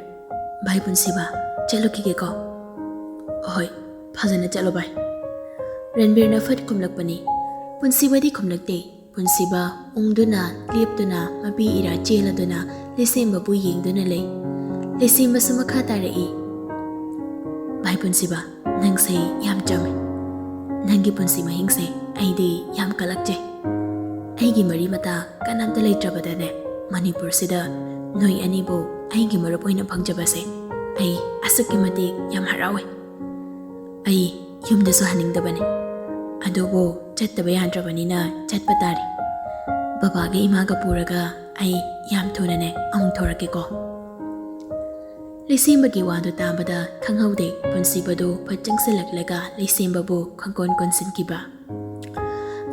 ꯚꯥꯏ ꯄꯨꯟꯁꯤꯕ, ꯆꯠꯂꯨꯈꯤꯒꯦꯀꯣ꯫" "ꯍꯣꯏ, ꯐꯖꯅ ꯆꯠꯂꯣ ꯚꯥꯏ꯫" ꯔꯟꯕꯤꯔꯅ ꯐꯠ ꯈꯨꯝꯂꯛꯄꯅꯤ꯫ ꯄꯨꯟꯁꯤꯕꯗꯤ ꯈꯨꯝꯂꯛꯇꯦ꯫ ꯄꯨꯟꯁꯤꯕ ꯎꯪꯗꯨꯅ, ꯂꯦꯞꯇꯨꯅ, ꯃꯄꯤ ꯏꯔꯥ ꯆꯦꯜꯂꯗꯨꯅ ꯂꯩꯁꯦꯝꯕꯕꯨ ꯌꯦꯡꯗꯨꯅ ꯂꯩ꯫ ꯂꯩꯁꯦꯝꯕꯁꯨ ꯃꯈꯥ ꯇꯥꯔꯛꯏ, "ꯚꯥꯏ ꯄꯨꯟꯁꯤꯕ, ꯅꯪꯁꯦ ꯌꯥꯝ ꯆꯝꯃꯦ꯫ ꯅꯪꯒꯤ ꯄꯨꯟꯁꯤ ꯃꯍꯤꯡꯁꯦ ꯑꯩꯗꯤ ꯌꯥꯝ ꯀꯜꯂꯛꯆꯩ꯫" ꯑꯩꯒꯤ ꯃꯔꯤ ꯃꯇꯥ ꯀꯅꯥꯝꯇ ꯂꯩꯇ꯭ꯔꯕꯗꯅꯦ, ꯃꯅꯤꯄꯨꯔꯁꯤꯗ ꯅꯣꯏ ꯑꯅꯤꯕꯨ ꯑꯩꯒꯤ ꯃꯔꯨꯞ ꯑꯣꯏꯅ ꯐꯪꯖꯕꯁꯦ ꯑꯩ ꯑꯁꯨꯛꯀꯤ ꯃꯇꯤꯛ ꯌꯥꯝ ꯍꯔꯥꯎꯋꯦ꯫ ꯑꯩ ꯌꯨꯝꯗꯁꯨ ꯍꯟꯅꯤꯡꯗꯕꯅꯤ, ꯑꯗꯨꯕꯨ ꯆꯠꯇꯕ ꯌꯥꯗ꯭ꯔꯕꯅꯤꯅ ꯆꯠꯄ ꯇꯥꯔꯦ꯫ ꯕꯕꯥꯒ ꯏꯃꯥꯒ ꯄꯨꯔꯒ ꯑꯩ ꯌꯥꯝ ꯊꯨꯅꯅꯦ ꯑꯃꯨꯛ ꯊꯣꯔꯛꯀꯦꯀꯣ꯫ ꯂꯩꯁꯦꯝꯕꯒꯤ ꯋꯥꯗꯨ ꯇꯥꯕꯗ ꯈꯪꯍꯧꯗꯦ ꯄꯨꯟꯁꯤꯕꯗꯨ ꯐꯠ ꯆꯪꯁꯤꯜꯂꯛꯂꯒ ꯂꯩꯁꯦꯝꯕꯕꯨ ꯈꯪꯀꯣꯟ ꯀꯣꯟꯁꯤꯟꯈꯤꯕ꯫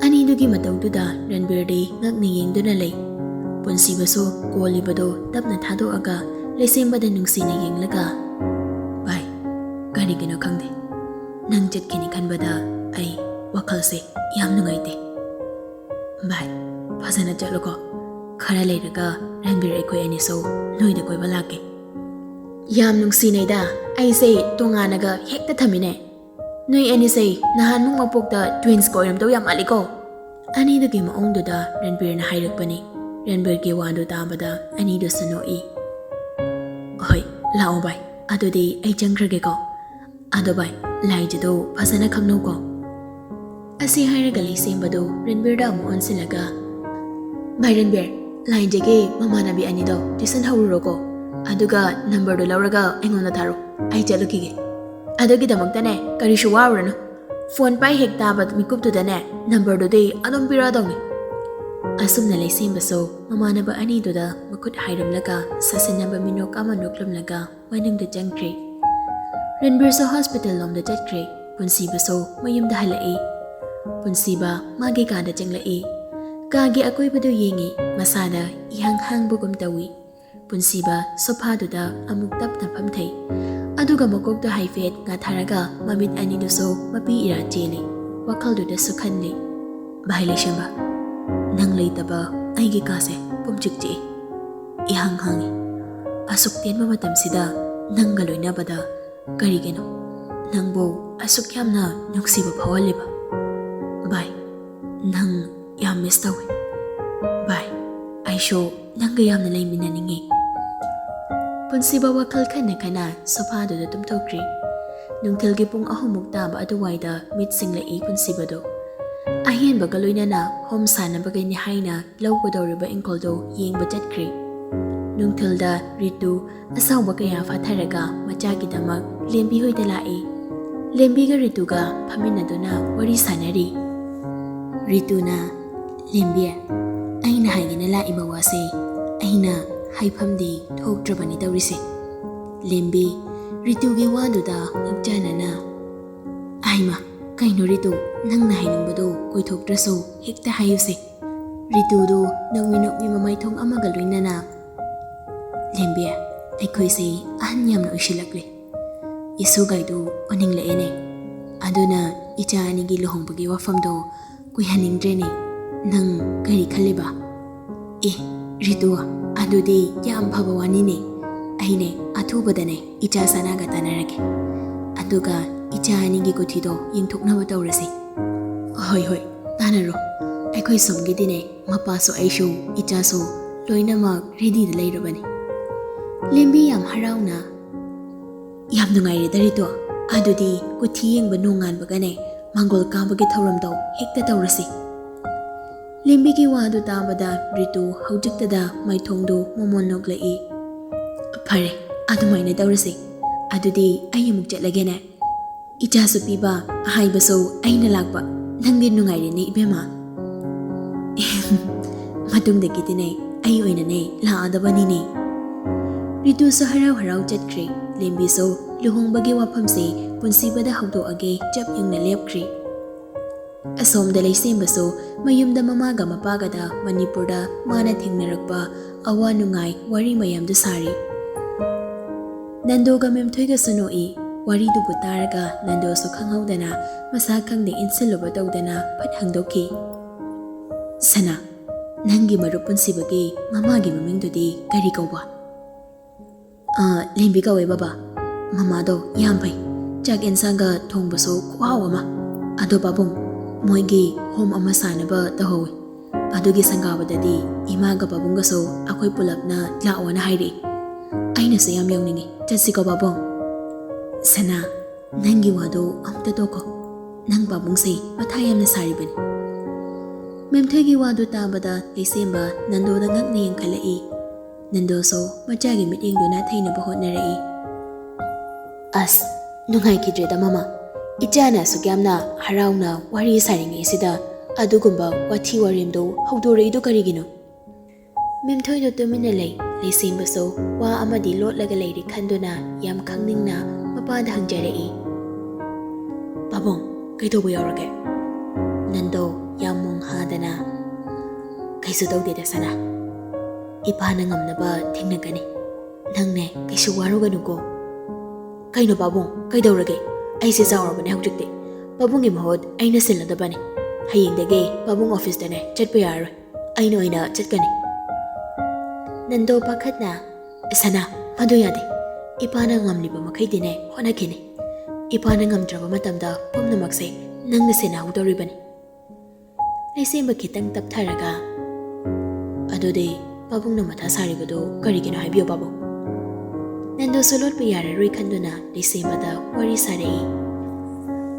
ꯑꯅꯤꯗꯨꯒꯤ ꯃꯇꯧꯗꯨꯗ ꯔꯟꯕꯤꯔꯗꯤ ꯉꯛꯅ ꯌꯦꯡꯗꯨꯅ ꯂꯩ꯫ ꯄꯨꯟꯁꯤꯕꯁꯨ ꯀꯣꯜꯂꯤꯕꯗꯨ ꯇꯞꯅ ꯊꯥꯗꯣꯛꯑꯒ ꯂꯩꯁꯦꯝꯕꯗ ꯅꯨꯡꯁꯤꯅ ꯌꯦꯡꯂꯒ, "ꯚꯥꯏ, ꯀꯔꯤꯒꯤꯅꯣ ꯈꯪꯗꯦ, ꯅꯪ ꯆꯠꯈꯤꯅꯤ ꯈꯟꯕꯗ ꯑꯩ ꯋꯥꯈꯜꯁꯦ ꯌꯥꯝ ꯅꯨꯡꯉꯥꯏꯇꯦ꯫ ꯚꯥꯏ, ꯐꯖꯅ ꯆꯠꯂꯨꯀꯣ꯫ ꯈꯔ ꯂꯩꯔꯒ ꯔꯟꯕꯤꯔ ꯑꯩꯈꯣꯏ ꯑꯅꯤꯁꯨ ꯅꯣꯏꯗ ꯀꯣꯏꯕ ꯂꯥꯛꯀꯦ꯫ ꯌꯥꯝ ꯅꯨꯡꯁꯤꯅꯩꯗ, ꯑꯩꯁꯦ ꯇꯣꯉꯥꯟꯅꯒ ꯍꯦꯛꯇ ꯊꯝꯃꯤꯅꯦ꯫ ꯅꯣꯏ ꯑꯅꯤꯁꯦ ꯅꯍꯥꯟꯃꯨꯛ ꯃꯄꯣꯛꯇ ꯇ꯭ꯋꯤꯟꯁꯀ ꯑꯣꯏꯔꯝꯗꯧ ꯌꯥꯝ ꯃꯥꯜꯂꯤꯀꯣ?" ꯑꯅꯤꯗꯨꯒꯤ ꯃꯑꯣꯡꯗꯨꯗ ꯔꯟꯕꯤꯔꯅ ꯍꯥꯏꯔꯛꯄꯅꯤ꯫ ꯔꯟꯕꯤꯔꯒꯤ ꯋꯥꯗꯨ ꯇꯥꯕꯗ ꯑꯅꯤꯗꯨꯁꯨ ꯅꯣꯛꯏ꯫ "ꯍꯣꯏ, ꯂꯥꯛꯑꯣ ꯚꯥꯏ, ꯑꯗꯨꯗꯤ ꯑꯩ ꯆꯪꯈ꯭ꯔꯒꯦꯀꯣ꯫ ꯑꯗꯣ ꯚꯥꯏ, ꯂꯥꯏꯟꯁꯤꯗꯣ ꯐꯖꯅ ꯈꯪꯅꯧꯀꯣ꯫" ꯑꯁꯤ ꯍꯥꯏꯔꯒ ꯂꯩꯁꯦꯝꯕꯗꯣ ꯔꯟꯕꯤꯔꯗ ꯑꯃꯨꯛ ꯑꯣꯟꯁꯤꯜꯂꯒ, "ꯚꯥꯏ ꯔꯟꯕꯤꯔ, ꯂꯥꯏꯟꯁꯤꯒꯤ ꯃꯃꯥꯟꯅꯕꯤ ꯑꯅꯤꯗꯣ ꯇꯨꯏꯁꯟ ꯍꯧꯔꯨꯔꯣꯀꯣ, ꯑꯗꯨꯒ ꯅꯝꯕꯔꯗꯣ ꯂꯧꯔꯒ ꯑꯩꯉꯣꯟꯗ ꯊꯥꯔꯣ, ꯑꯩ ꯆꯠꯂꯨꯈꯤꯒꯦ꯫ ꯑꯗꯨꯒꯤꯗꯃꯛꯇꯅꯦ ꯀꯔꯤꯁꯨ ꯋꯥꯔꯨꯔꯅꯨ, ꯐꯣꯟ ꯄꯥꯏ ꯍꯦꯛ ꯇꯥꯕ ꯃꯤꯀꯨꯞꯇꯨꯗꯅꯦ ꯅꯝꯕꯔꯗꯨꯗꯤ ꯑꯗꯨꯝ ꯄꯤꯔꯛꯑꯗꯧꯅꯤ꯫" ꯑꯁꯨꯝꯅ ꯂꯩꯁꯦꯝꯕꯁꯨ ꯃꯃꯥꯟꯅꯕ ꯑꯅꯤꯗꯨꯗ ꯃꯈꯨꯠ ꯍꯥꯏꯔꯝꯂꯒ ꯁꯥꯁꯤꯟꯅꯕ ꯃꯤꯅꯣꯛ ꯑꯃ ꯅꯣꯛꯂꯝꯂꯒ ꯃꯅꯨꯡꯗ ꯆꯪꯈ꯭ꯔꯦ꯫ ꯔꯟꯕꯤꯔꯁꯨ ꯍꯣꯁꯄꯤꯇꯥꯜ ꯂꯣꯝꯗ ꯆꯠꯈ꯭ꯔꯦ꯫ ꯄꯨꯟꯁꯤꯕꯁꯨ ꯃꯌꯨꯝꯗ ꯍꯜꯂꯛꯏ꯫ ꯄꯨꯟꯁꯤꯕ ꯃꯥꯒꯤ ꯀꯥꯗ ꯆꯪꯂꯛꯏ꯫ ꯀꯥꯒꯤ ꯑꯀꯣꯏꯕꯗꯨ ꯌꯦꯡꯉꯤ꯫ ꯃꯁꯥꯗ ꯏꯍꯥꯡ ꯍꯥꯡꯕꯒꯨꯝ ꯇꯧꯏ꯫ ꯄꯨꯟꯁꯤꯕ ꯁꯣꯐꯥꯗꯨꯗ ꯑꯃꯨꯛ ꯇꯞꯅ ꯐꯝꯊꯩ꯫ ꯑꯗꯨꯒ ꯃꯀꯣꯛꯇꯨ ꯍꯥꯏꯐꯦꯠ ꯉꯥꯊꯥꯔꯒ ꯃꯃꯤꯠ ꯑꯅꯤꯗꯨꯁꯨ ꯃꯄꯤ ꯏꯔꯥ ꯆꯦꯜꯂꯤ꯫ ꯋꯥꯈꯜꯗꯨꯗꯁꯨ ꯈꯜꯂꯤ, "ꯚꯥꯏ ꯂꯩꯁꯦꯝꯕ, ꯅꯪ ꯂꯩꯇꯕ ꯑꯩꯒꯤ ꯀꯥꯁꯦ ꯄꯨꯝꯆꯤꯛ ꯆꯤꯛꯏ꯫ ꯏꯍꯥꯡ ꯍꯥꯡꯉꯤ꯫ ꯑꯁꯨꯛ ꯇꯦꯟꯕ ꯃꯇꯝꯁꯤꯗ ꯅꯪꯒ ꯂꯣꯏꯅꯕꯗ ꯀꯔꯤꯒꯤꯅꯣ ꯅꯪꯕꯨ ꯑꯁꯨꯛ ꯌꯥꯝꯅ ꯅꯨꯡꯁꯤꯕ ꯐꯥꯎꯍꯜꯂꯤꯕ? ꯚꯥꯏ, ꯅꯪ ꯌꯥꯝ ꯃꯤꯁ ꯇꯧꯏ꯫ ꯚꯥꯏ, ꯑꯩꯁꯨ ꯅꯪꯒ ꯌꯥꯝꯅ ꯂꯩꯃꯤꯟꯅꯅꯤꯡꯉꯤ꯫" ꯄꯨꯟꯁꯤꯕ ꯋꯥꯈꯜ ꯈꯟꯅ ꯈꯟꯅ ꯁꯣꯐꯥꯗꯨꯗ ꯇꯨꯝꯊꯣꯛꯈ꯭ꯔꯤ꯫ ꯅꯨꯡꯊꯤꯜꯒꯤ ꯄꯨꯡ ꯑꯍꯨꯝꯃꯨꯛ ꯇꯥꯕ ꯑꯗꯨꯋꯥꯏꯗ ꯃꯤꯠ ꯁꯤꯡꯂꯛꯏ ꯄꯨꯟꯁꯤꯕꯗꯣ꯫ ꯑꯍꯦꯟꯕꯒ ꯂꯣꯏꯅꯅ ꯍꯣꯝ ꯁꯥꯟꯅꯕꯒꯤꯅꯤ ꯍꯥꯏꯅ ꯂꯧꯒꯗꯧꯔꯤꯕ ꯏꯪꯈꯣꯜꯗꯨ ꯌꯦꯡꯕ ꯆꯠꯈ꯭ꯔꯦ꯫ ꯅꯨꯡꯊꯤꯜꯗ ꯔꯤꯇꯨ ꯑꯁꯥꯎꯕ ꯀꯌꯥ ꯐꯥꯊꯔꯒ ꯃꯆꯥꯒꯤꯗꯃꯛ ꯂꯦꯝꯕꯤ ꯍꯣꯏꯗ ꯂꯥꯛꯏ꯫ ꯂꯦꯝꯕꯤꯒ ꯔꯤꯇꯨꯒ ꯐꯝꯃꯤꯟꯅꯗꯨꯅ ꯋꯥꯔꯤ ꯁꯥꯟꯅꯔꯤ꯫ ꯔꯤꯇꯨꯅ, "ꯂꯦꯝꯕꯤ, ꯑꯩꯅ ꯍꯥꯏꯒꯦꯅ ꯂꯥꯛꯏꯕ ꯋꯥꯁꯦ ꯑꯩꯅ ꯍꯥꯏꯐꯝꯗꯤ ꯊꯣꯛꯇ꯭ꯔꯕꯅꯤ ꯇꯧꯔꯤꯁꯦ꯫" ꯂꯦꯝꯕꯤ ꯔꯤꯇꯨꯒꯤ ꯋꯥꯗꯨꯗ ꯉꯛꯆꯥꯅꯅ, "ꯑꯥꯏꯃ, ꯀꯩꯅꯣ ꯔꯤꯇꯨ, ꯅꯪꯅ ꯍꯥꯏꯅꯤꯡꯕꯗꯣ ꯀꯣꯏꯊꯣꯛꯇ꯭ꯔꯁꯨ ꯍꯦꯛꯇ ꯍꯥꯏꯌꯨꯁꯦ꯫" ꯔꯤꯇꯨꯗꯨ ꯅꯣꯛꯃꯤ ꯅꯣꯛꯃꯤ ꯃꯃꯥꯏꯊꯣꯡ ꯑꯃꯒ ꯂꯣꯏꯅꯅ, "ꯂꯦꯝꯕꯤ, ꯑꯩꯈꯣꯏꯁꯦ ꯑꯍꯟ ꯌꯥꯝꯅ ꯑꯣꯏꯁꯤꯜꯂꯛꯂꯦ꯫ ꯏꯁꯨꯒꯥꯏꯗꯨ ꯑꯣꯟꯅꯤꯡꯂꯛꯑꯦꯅꯦ꯫ ꯑꯗꯨꯅ ꯏꯆꯥ ꯑꯅꯤꯒꯤ ꯂꯨꯍꯣꯡꯕꯒꯤ ꯋꯥꯐꯝꯗꯣ ꯀꯨꯏꯍꯟꯅꯤꯡꯗ꯭ꯔꯦꯅꯦ꯫ ꯅꯪ ꯀꯔꯤ ꯈꯜꯂꯤꯕ?" "ꯑꯦ, ꯔꯤꯇꯨ, ꯑꯗꯨꯗꯤ ꯌꯥꯝ ꯐꯕ ꯋꯥꯅꯤꯅꯦ꯫ ꯑꯩꯅꯦ ꯑꯊꯨꯕꯗꯅꯦ ꯏꯆꯥ ꯁꯅꯥꯒ ꯇꯥꯟꯅꯔꯒꯦ꯫ ꯑꯗꯨꯒ ꯏꯆꯥ ꯑꯅꯤꯒꯤ ꯀꯨꯊꯤꯗꯣ ꯌꯦꯡꯊꯣꯛꯅꯕ ꯇꯧꯔꯁꯤ꯫" "ꯍꯣꯏ, ꯍꯣꯏ, ꯇꯥꯟꯅꯔꯣ꯫ ꯑꯩꯈꯣꯏ ꯁꯣꯝꯒꯤꯗꯤꯅꯦ ꯃꯄꯥꯁꯨ ꯑꯩꯁꯨ ꯏꯆꯥꯁꯨ ꯂꯣꯏꯅꯃꯛ ꯔꯦꯗꯤꯗ ꯂꯩꯔꯕꯅꯤ꯫" ꯂꯦꯝꯕꯤ ꯌꯥꯝ ꯍꯔꯥꯎꯅ, "ꯌꯥꯝ ꯅꯨꯡꯉꯥꯏꯔꯦꯗ ꯔꯤꯇꯨ꯫ ꯑꯗꯨꯗꯤ ꯀꯨꯊꯤ ꯌꯦꯡꯕ ꯅꯣꯡꯉꯥꯟꯕꯒꯅꯦ ꯃꯥꯡꯒꯣꯜ ꯀꯥꯕꯒꯤ ꯊꯧꯔꯝꯗꯣ ꯍꯦꯛꯇ ꯇꯧꯔꯁꯤ꯫" ꯂꯦꯝꯕꯤꯒꯤ ꯋꯥꯗꯨ ꯇꯥꯕꯗ ꯔꯤꯇꯨ ꯍꯧꯖꯤꯛꯇꯗ ꯃꯥꯏꯊꯣꯡꯗꯨ ꯃꯣꯃꯣꯟ ꯅꯣꯛꯂꯛꯏ꯫ "ꯐꯔꯦ, ꯑꯗꯨꯃꯥꯏꯅ ꯇꯧꯔꯁꯤ꯫ ꯑꯗꯨꯗꯤ ꯑꯩ ꯑꯃꯨꯛ ꯆꯠꯂꯒꯦꯅꯦ꯫ ꯏꯆꯥꯁꯨ ꯄꯤꯕ, ꯍꯥꯏꯕꯁꯨ ꯑꯩꯅ ꯂꯥꯛꯄ꯫ ꯅꯪꯗꯤ ꯅꯨꯡꯉꯥꯏꯔꯦꯅꯦ ꯏꯕꯦꯝꯃ꯫" "ꯃꯇꯨꯡꯗꯒꯤꯗꯤꯅꯦ ꯑꯩ ꯑꯣꯏꯅꯅꯦ ꯂꯥꯛꯑꯗꯕꯅꯤꯅꯦ꯫" ꯔꯤꯇꯨꯁꯨ ꯍꯔꯥꯎ ꯍꯔꯥꯎ ꯆꯠꯈ꯭ꯔꯦ꯫ ꯂꯦꯝꯕꯤꯁꯨ ꯂꯨꯍꯣꯡꯕꯒꯤ ꯋꯥꯐꯝꯁꯦ ꯄꯨꯟꯁꯤꯕꯗ ꯍꯧꯗꯣꯛꯑꯒꯦ ꯆꯞ ꯌꯨꯡꯅ ꯂꯦꯞꯈ꯭ꯔꯦ꯫ ꯑꯁꯣꯝꯗ ꯂꯩꯁꯦꯝꯕꯁꯨ ꯃꯌꯨꯝꯗ ꯃꯃꯥꯒ ꯃꯄꯥꯒꯗ ꯃꯅꯤꯄꯨꯔꯗ ꯃꯥꯅ ꯊꯦꯡꯅꯔꯛꯄ ꯑꯋꯥ ꯅꯨꯡꯉꯥꯏ ꯋꯥꯔꯤ ꯃꯌꯥꯝꯗꯨ ꯁꯥꯔꯤ꯫ ꯅꯟꯗꯣꯒ ꯃꯦꯝꯊꯣꯏꯒꯁꯨ ꯅꯣꯛꯏ꯫ ꯋꯥꯔꯤꯗꯨꯕꯨ ꯇꯥꯔꯒ ꯅꯟꯗꯣꯁꯨ ꯈꯪꯍꯧꯗꯅ ꯃꯁꯥ ꯈꯪꯗꯦ ꯏꯟꯁꯤꯜꯂꯨꯕ ꯇꯧꯗꯅ ꯐꯠ ꯍꯪꯗꯣꯛꯈꯤ꯫ "ꯁꯅꯥ, ꯅꯪꯒꯤ ꯃꯔꯨꯞ ꯄꯨꯟꯁꯤꯕꯒꯤ ꯃꯃꯥꯒꯤ ꯃꯃꯤꯡꯗꯨꯗꯤ ꯀꯔꯤ ꯀꯧꯕ?" "ꯑ, ꯂꯦꯝꯕꯤ ꯀꯧꯋꯦ ꯕꯕꯥ꯫ ꯃꯃꯥꯗꯣ ꯌꯥꯝ ꯐꯩ꯫ ꯆꯥꯛ ꯌꯦꯟꯁꯥꯡꯒ ꯊꯣꯡꯕꯁꯨ ꯈꯨꯍꯥꯎ ꯑꯃ꯫ ꯑꯗꯣ ꯄꯥꯕꯨꯡ, ꯃꯣꯏꯒꯤ ꯍꯣꯝ ꯑꯃ ꯁꯥꯅꯕ ꯇꯧꯍꯧꯋꯤ꯫ ꯑꯗꯨꯒꯤ ꯁꯪꯒꯥꯕꯗꯗꯤ ꯏꯃꯥꯒ ꯄꯥꯕꯨꯡꯒꯁꯨ ꯑꯩꯈꯣꯏ ꯄꯨꯂꯞꯅ ꯂꯥꯛꯑꯣꯅ ꯍꯥꯏꯔꯛꯏ꯫ ꯑꯩꯅꯁꯨ ꯌꯥꯝ ꯌꯥꯎꯅꯤꯡꯉꯤ꯫ ꯆꯠꯁꯤꯀꯣ ꯄꯥꯕꯨꯡ?" "ꯁꯅꯥ, ꯅꯪꯒꯤ ꯋꯥꯗꯣ ꯑꯝꯇ ꯇꯣꯛꯈꯣ꯫ ꯅꯪ ꯄꯥꯕꯨꯡꯁꯦ ꯃꯊꯥ ꯌꯥꯝꯅ ꯁꯥꯔꯤꯕꯅꯤ꯫ ꯃꯦꯝꯊꯣꯏꯒꯤ ꯋꯥꯗꯨ ꯇꯥꯕꯗ ꯂꯩꯁꯦꯝꯕ ꯅꯟꯗꯣꯗ ꯉꯛꯅ ꯌꯦꯡꯈꯠꯂꯛꯏ꯫ ꯅꯟꯗꯣꯁꯨ ꯃꯆꯥꯒꯤ ꯃꯤꯠꯌꯦꯡꯗꯨꯅ ꯊꯩꯅꯕ ꯍꯣꯠꯅꯔꯛꯏ꯫ ꯑꯁ, ꯅꯨꯡꯉꯥꯏꯈꯤꯗ꯭ꯔꯦꯗ ꯃꯃꯥ꯫ ꯏꯆꯥꯅ ꯑꯁꯨꯛ ꯌꯥꯝꯅ ꯍꯔꯥꯎꯅ ꯋꯥꯔꯤ ꯁꯥꯔꯤꯉꯩꯁꯤꯗ ꯑꯗꯨꯒꯨꯝꯕ ꯋꯥꯊꯤ ꯋꯥꯔꯦꯝꯗꯣ ꯍꯧꯗꯣꯔꯛꯏꯗꯣ ꯀꯔꯤꯒꯤꯅꯣ? ꯃꯦꯝꯊꯣꯏꯗꯣ ꯇꯨꯃꯤꯟꯅ ꯂꯩ꯫ ꯂꯩꯁꯦꯝꯕꯁꯨ ꯋꯥ ꯑꯃꯗꯤ ꯂꯣꯠꯂꯒ ꯂꯩꯔꯦ ꯈꯟꯗꯨꯅ ꯌꯥꯝ ꯈꯪꯅꯤꯡꯅ ꯃꯄꯥꯗ ꯍꯪꯖꯔꯛꯏ꯫ "ꯄꯥꯕꯨꯡ, ꯀꯩꯗꯧꯕ ꯌꯥꯎꯔꯒꯦ?" ꯅꯟꯗꯣ ꯌꯥꯝ ꯃꯣꯡ ꯍꯥꯗꯅ, "ꯀꯩꯁꯨ ꯇꯧꯗꯦꯗ ꯁꯅꯥ꯫ ꯏꯄꯥꯅ ꯉꯝꯅꯕ ꯊꯦꯡꯅꯒꯅꯤ꯫ ꯅꯪꯅꯦ ꯀꯩꯁꯨ ꯋꯥꯔꯨꯒꯅꯨꯀꯣ꯫" "ꯀꯩꯅꯣ ꯄꯥꯕꯨꯡ, ꯀꯩꯗꯧꯔꯒꯦ? ꯑꯩꯁꯦ ꯆꯥꯎꯔꯕꯅꯦ ꯍꯧꯖꯤꯛꯇꯤ꯫ ꯄꯥꯕꯨꯡꯒꯤ ꯃꯍꯨꯠ ꯑꯩꯅ ꯁꯤꯜꯂꯗꯕꯅꯦ꯫ ꯍꯌꯦꯡꯗꯒꯤ ꯄꯥꯕꯨꯡ ꯑꯣꯐꯤꯁꯇꯅꯦ ꯆꯠꯄ ꯌꯥꯔꯔꯣꯏ꯫ ꯑꯩꯅ ꯑꯣꯏꯅ ꯆꯠꯀꯅꯤ꯫" ꯅꯟꯗꯣ ꯄꯥꯈꯠꯅ, "ꯁꯅꯥ, ꯃꯗꯨ ꯌꯥꯗꯦ꯫ ꯏꯄꯥꯅ ꯉꯝꯂꯤꯕ ꯃꯈꯩꯗꯤꯅꯦ ꯍꯣꯠꯅꯈꯤꯅꯤ꯫ ꯏꯄꯥꯅ ꯉꯝꯗ꯭ꯔꯕ ꯃꯇꯝꯗ ꯄꯨꯝꯅꯃꯛꯁꯦ ꯅꯪꯅ ꯁꯦꯟꯅꯍꯧꯗꯧꯔꯤꯕꯅꯤ꯫" ꯂꯩꯁꯦꯝꯕ ꯈꯤꯇꯪ ꯇꯞꯊꯔꯒ, "ꯑꯗꯨꯗꯤ ꯄꯥꯕꯨꯡꯅ ꯃꯊꯥ ꯁꯥꯔꯤꯕꯗꯨ ꯀꯔꯤꯒꯤꯅꯣ ꯍꯥꯏꯕꯤꯌꯨ ꯄꯥꯕꯨꯡ꯫" ꯅꯟꯗꯣꯁꯨ ꯂꯣꯠꯄ ꯌꯥꯔꯔꯣꯏ ꯈꯟꯗꯨꯅ ꯂꯩꯁꯦꯝꯕꯗ ꯋꯥꯔꯤ ꯁꯥꯔꯛꯏ꯫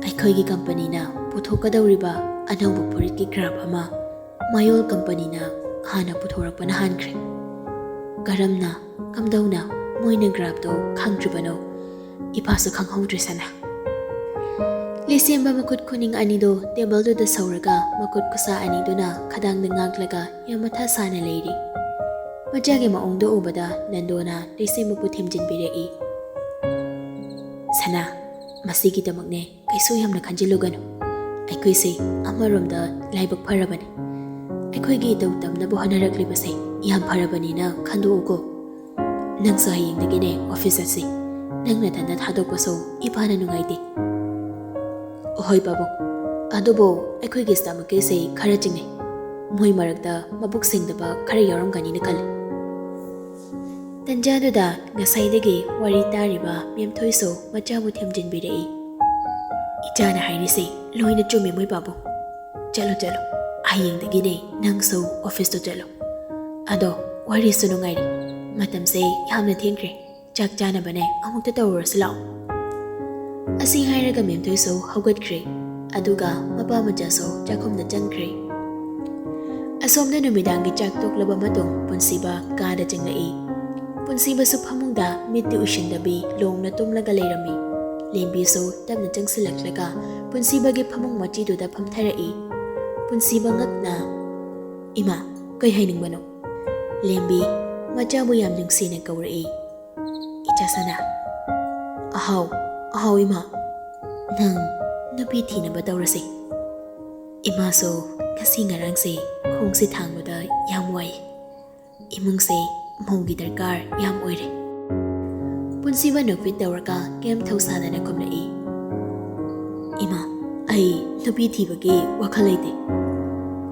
"ꯑꯩꯈꯣꯏꯒꯤ ꯀꯝꯄꯅꯤꯅ ꯄꯨꯊꯣꯛꯀꯗꯧꯔꯤꯕ ꯑꯅꯧꯕ ꯐꯨꯔꯤꯠꯀꯤ ꯒ꯭ꯔꯥꯐ ꯑꯃ ꯃꯌꯣꯜ ꯀꯝꯄꯅꯤꯅ ꯍꯥꯟꯅ ꯄꯨꯊꯣꯔꯛꯄꯅ ꯍꯥꯟꯈ꯭ꯔꯦ꯫ ꯀꯔꯝꯅ, ꯀꯝꯗꯧꯅ ꯃꯣꯏꯅ ꯒ꯭ꯔꯥꯐꯇꯣ ꯈꯪꯗ꯭ꯔꯤꯕꯅꯣ? ꯏꯄꯥꯁꯨ ꯈꯪꯍꯧꯗ꯭ꯔꯦ ꯁꯅꯥ꯫" ꯂꯩꯁꯦꯝꯕ ꯃꯈꯨꯠ ꯈꯨꯅꯤꯡ ꯑꯅꯤꯗꯨ ꯇꯦꯕꯜꯗꯨꯗ ꯁꯧꯔꯒ ꯃꯈꯨꯠ ꯈꯨꯠꯁꯥ ꯑꯅꯤꯗꯨꯅ ꯈꯗꯥꯡꯗ ꯉꯥꯛꯂꯒ ꯌꯥꯝ ꯃꯊꯥ ꯁꯥꯅ ꯂꯩꯔꯤ꯫ ꯃꯆꯥꯒꯤ ꯃꯑꯣꯡꯗꯣ ꯎꯕꯗ ꯅꯟꯗꯣꯅ ꯂꯩꯁꯦꯝꯕꯕꯨ ꯊꯦꯝꯖꯤꯟꯕꯤꯔꯛꯏ꯫ "ꯁꯅꯥ, ꯃꯁꯤꯒꯤꯗꯃꯛꯅꯦ ꯀꯩꯁꯨ ꯌꯥꯝꯅ ꯈꯟꯖꯤꯜꯂꯨꯒꯅꯨ꯫ ꯑꯩꯈꯣꯏꯁꯦ ꯑꯃꯔꯣꯝꯗ ꯂꯥꯏꯕꯛ ꯐꯔꯕꯅꯤ꯫ ꯑꯩꯈꯣꯏꯒꯤ ꯏꯇꯧ ꯇꯝꯅꯕ ꯍꯣꯠꯅꯔꯛꯂꯤꯕꯁꯦ ꯌꯥꯝ ꯐꯔꯕꯅꯤꯅ ꯈꯟꯗꯣꯛꯎꯀꯣ꯫ ꯅꯪꯁꯨ ꯍꯌꯦꯡꯗꯒꯤꯅꯦ ꯑꯣꯐꯤꯁ ꯆꯠꯁꯤ꯫ ꯅꯪ ꯅꯊꯟꯗ ꯊꯥꯗꯣꯛꯄꯁꯨ ꯏꯄꯥꯅ ꯅꯨꯡꯉꯥꯏꯇꯦ꯫" "ꯍꯣꯏ ꯄꯥꯕꯨꯡ, ꯑꯗꯨꯕꯨ ꯑꯩꯈꯣꯏꯒꯤ ꯁ꯭ꯇꯥꯐ ꯃꯈꯩꯁꯦ ꯈꯔ ꯆꯤꯡꯅꯩ꯫ ꯃꯣꯏ ꯃꯔꯛꯇ ꯃꯕꯨꯛ ꯁꯦꯡꯗꯕ ꯈꯔ ꯌꯥꯎꯔꯝꯒꯅꯤꯅ ꯈꯜꯂꯤ꯫" ꯇꯟꯖꯥꯗꯨꯗ ꯉꯁꯥꯏꯗꯒꯤ ꯋꯥꯔꯤ ꯇꯥꯔꯤꯕ ꯃꯦꯝꯊꯣꯏꯁꯨ ꯃꯆꯥꯕꯨ ꯊꯦꯝꯖꯤꯟꯕꯤꯔꯛꯏ꯫ "ꯏꯆꯥꯅ ꯍꯥꯏꯔꯤꯁꯦ ꯂꯣꯏꯅ ꯆꯨꯝꯃꯦ ꯃꯣꯏ ꯄꯥꯕꯨꯡ꯫ ꯆꯠꯂꯣ, ꯆꯠꯂꯣ꯫ ꯍꯌꯦꯡꯗꯒꯤꯅꯦ ꯅꯪꯁꯨ ꯑꯣꯐꯤꯁꯇ ꯆꯠꯂꯣ꯫ ꯑꯗꯣ ꯋꯥꯔꯤꯁꯨ ꯅꯨꯡꯉꯥꯏꯔꯤ꯫ ꯃꯇꯝꯁꯦ ꯌꯥꯝꯅ ꯊꯦꯡꯈ꯭ꯔꯦ꯫ ꯆꯥꯛ ꯆꯥꯅꯕꯅꯦ ꯑꯃꯨꯛꯇ ꯇꯧꯔꯨꯔꯁꯤ ꯂꯥꯛꯑꯣ꯫" ꯑꯁꯤ ꯍꯥꯏꯔꯒ ꯃꯦꯝꯊꯣꯏꯁꯨ ꯍꯧꯒꯠꯈ꯭ꯔꯦ꯫ ꯑꯗꯨꯒ ꯃꯄꯥ ꯃꯆꯥꯁꯨ ꯆꯥꯛꯈꯨꯝꯗ ꯆꯪꯈ꯭ꯔꯦ꯫ ꯑꯁꯣꯝꯗ ꯅꯨꯃꯤꯗꯥꯡꯒꯤ ꯆꯥꯛ ꯇꯣꯛꯂꯕ ꯃꯇꯨꯡ ꯄꯨꯟꯁꯤꯕ ꯀꯥꯗ ꯆꯪꯂꯛꯏ꯫ ꯄꯨꯟꯁꯤꯕꯁꯨ ꯐꯃꯨꯡꯗ ꯃꯤꯠꯇꯤ ꯎꯏꯁꯤꯟꯗꯕꯤ ꯂꯣꯡꯅ ꯇꯨꯝꯂꯒ ꯂꯩꯔꯝꯃꯤ꯫ ꯂꯦꯝꯕꯤꯁꯨ ꯇꯞꯅ ꯆꯪꯁꯤꯜꯂꯛꯂꯒ ꯄꯨꯟꯁꯤꯕꯒꯤ ꯐꯃꯨꯡ ꯃꯆꯤꯗꯨꯗ ꯐꯝꯊꯔꯛꯏ꯫ ꯄꯨꯟꯁꯤꯕ ꯉꯛꯅ, "ꯏꯃꯥ, ꯀꯩ ꯍꯥꯏꯅꯤꯡꯕꯅꯣ?" ꯂꯦꯝꯕꯤ ꯃꯆꯥꯕꯨ ꯌꯥꯝ ꯅꯨꯡꯁꯤꯅ ꯀꯧꯔꯛꯏ꯫ "ꯏꯆꯥ ꯁꯅꯥ, ꯑꯍꯥꯎ, ꯑꯍꯥꯎ ꯏꯃꯥ, ꯅꯪ ꯅꯨꯄꯤ ꯊꯤꯅꯕ ꯇꯧꯔꯁꯤ꯫ ꯏꯃꯥꯁꯨ ꯉꯁꯤ ꯉꯔꯥꯡꯁꯦ ꯈꯣꯡꯁꯦ ꯊꯥꯡꯕꯗ ꯌꯥꯝ ꯋꯥꯏ꯫ ꯏꯃꯨꯡꯁꯦ ꯃꯧꯒꯤ ꯗꯔꯀꯥꯔ ꯌꯥꯝ ꯑꯣꯏꯔꯦ꯫" ꯄꯨꯟꯁꯤꯕ ꯅꯣꯛꯐꯦꯠ ꯇꯧꯔꯒ ꯀꯩꯝ ꯊꯧꯁꯥꯗꯅ ꯈꯨꯝꯂꯛꯏ꯫ "ꯏꯃꯥ, ꯑꯩ ꯅꯨꯄꯤ ꯊꯤꯕꯒꯤ ꯋꯥꯈꯜ ꯂꯩꯇꯦ꯫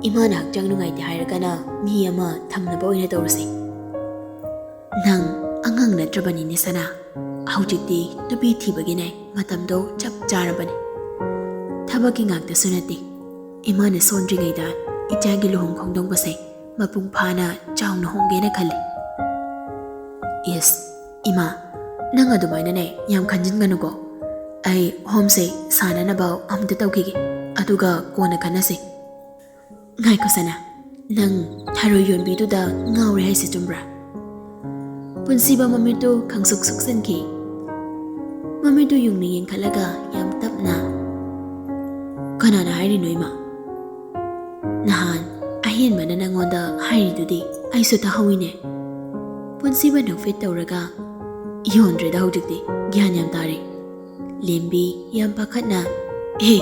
ꯏꯃꯥꯅ ꯍꯛꯆꯥꯡ ꯅꯨꯡꯉꯥꯏꯇꯦ ꯍꯥꯏꯔꯒꯅ ꯃꯤ ꯑꯃ ꯊꯝꯅꯕ ꯑꯣꯏꯅ ꯇꯧꯔꯁꯤ꯫ ꯅꯪ ꯑꯉꯥꯡ ꯅꯠꯇ꯭ꯔꯕꯅꯤꯅꯦ ꯁꯅꯥ꯫ ꯍꯧꯖꯤꯛꯇꯤ ꯅꯨꯄꯤ ꯊꯤꯕꯒꯤꯅꯦ ꯃꯇꯝꯗꯣ ꯆꯞ ꯆꯥꯔꯕꯅꯤ꯫ ꯊꯕꯛꯀꯤ ꯉꯥꯛꯇꯁꯨ ꯅꯠꯇꯦ꯫ ꯏꯃꯥꯅ ꯁꯣꯟꯗ꯭ꯔꯤꯉꯩꯗ ꯏꯆꯥꯒꯤ ꯂꯨꯍꯣꯡ ꯈꯣꯡꯗꯣꯡꯕꯁꯦ ꯃꯄꯨꯡ ꯐꯥꯅ ꯆꯥꯎꯅ ꯍꯣꯡꯒꯦꯅ ꯈꯜꯂꯤ꯫" "ꯏꯁ, ꯏꯃꯥ, ꯅꯪ ꯑꯗꯨꯃꯥꯏꯅꯅꯦ ꯌꯥꯝ ꯈꯟꯖꯤꯟꯒꯅꯨꯀꯣ꯫ ꯑꯩ ꯍꯣꯝꯁꯦ ꯁꯥꯅꯅꯕ ꯑꯝꯇ ꯇꯧꯈꯤꯒꯦ, ꯑꯗꯨꯒ ꯀꯣꯟꯅ ꯈꯟꯅꯁꯤ꯫" "ꯉꯥꯏꯈꯣ ꯁꯅꯥ, ꯅꯪ ꯊꯔꯣꯏ ꯌꯣꯟꯕꯤꯗꯨꯗ ꯉꯥꯎꯔꯦ ꯍꯥꯏꯁꯦ ꯆꯨꯝꯕ꯭ꯔꯥ?" ꯄꯨꯟꯁꯤꯕ ꯃꯃꯤꯠꯇꯨ ꯈꯪꯁꯨꯛ ꯁꯨꯛꯆꯟꯈꯤ꯫ ꯃꯃꯤꯠꯇꯨ ꯌꯨꯡꯅ ꯌꯦꯡꯈꯠꯂꯒ ꯌꯥꯝ ꯇꯞꯅ, "ꯀꯅꯥꯅ ꯍꯥꯏꯔꯤꯅꯣ ꯏꯃꯥ? ꯅꯍꯥꯟ ꯑꯍꯦꯟꯕꯅ ꯅꯪꯉꯣꯟꯗ ꯍꯥꯏꯔꯤꯗꯨꯗꯤ ꯑꯩꯁꯨ ꯇꯥꯍꯧꯏꯅꯦ꯫" ꯄꯨꯟꯁꯤꯕ ꯅꯣꯛꯐꯦꯠ ꯇꯧꯔꯒ, "ꯌꯣꯟꯗ꯭ꯔꯦꯗ ꯍꯧꯖꯤꯛꯇꯤ, ꯒ꯭ꯌꯥꯟ ꯌꯥꯝ ꯇꯥꯔꯦ꯫" ꯂꯦꯝꯕꯤ ꯌꯥꯝ ꯄꯥꯈꯠꯅ, "ꯑꯦ,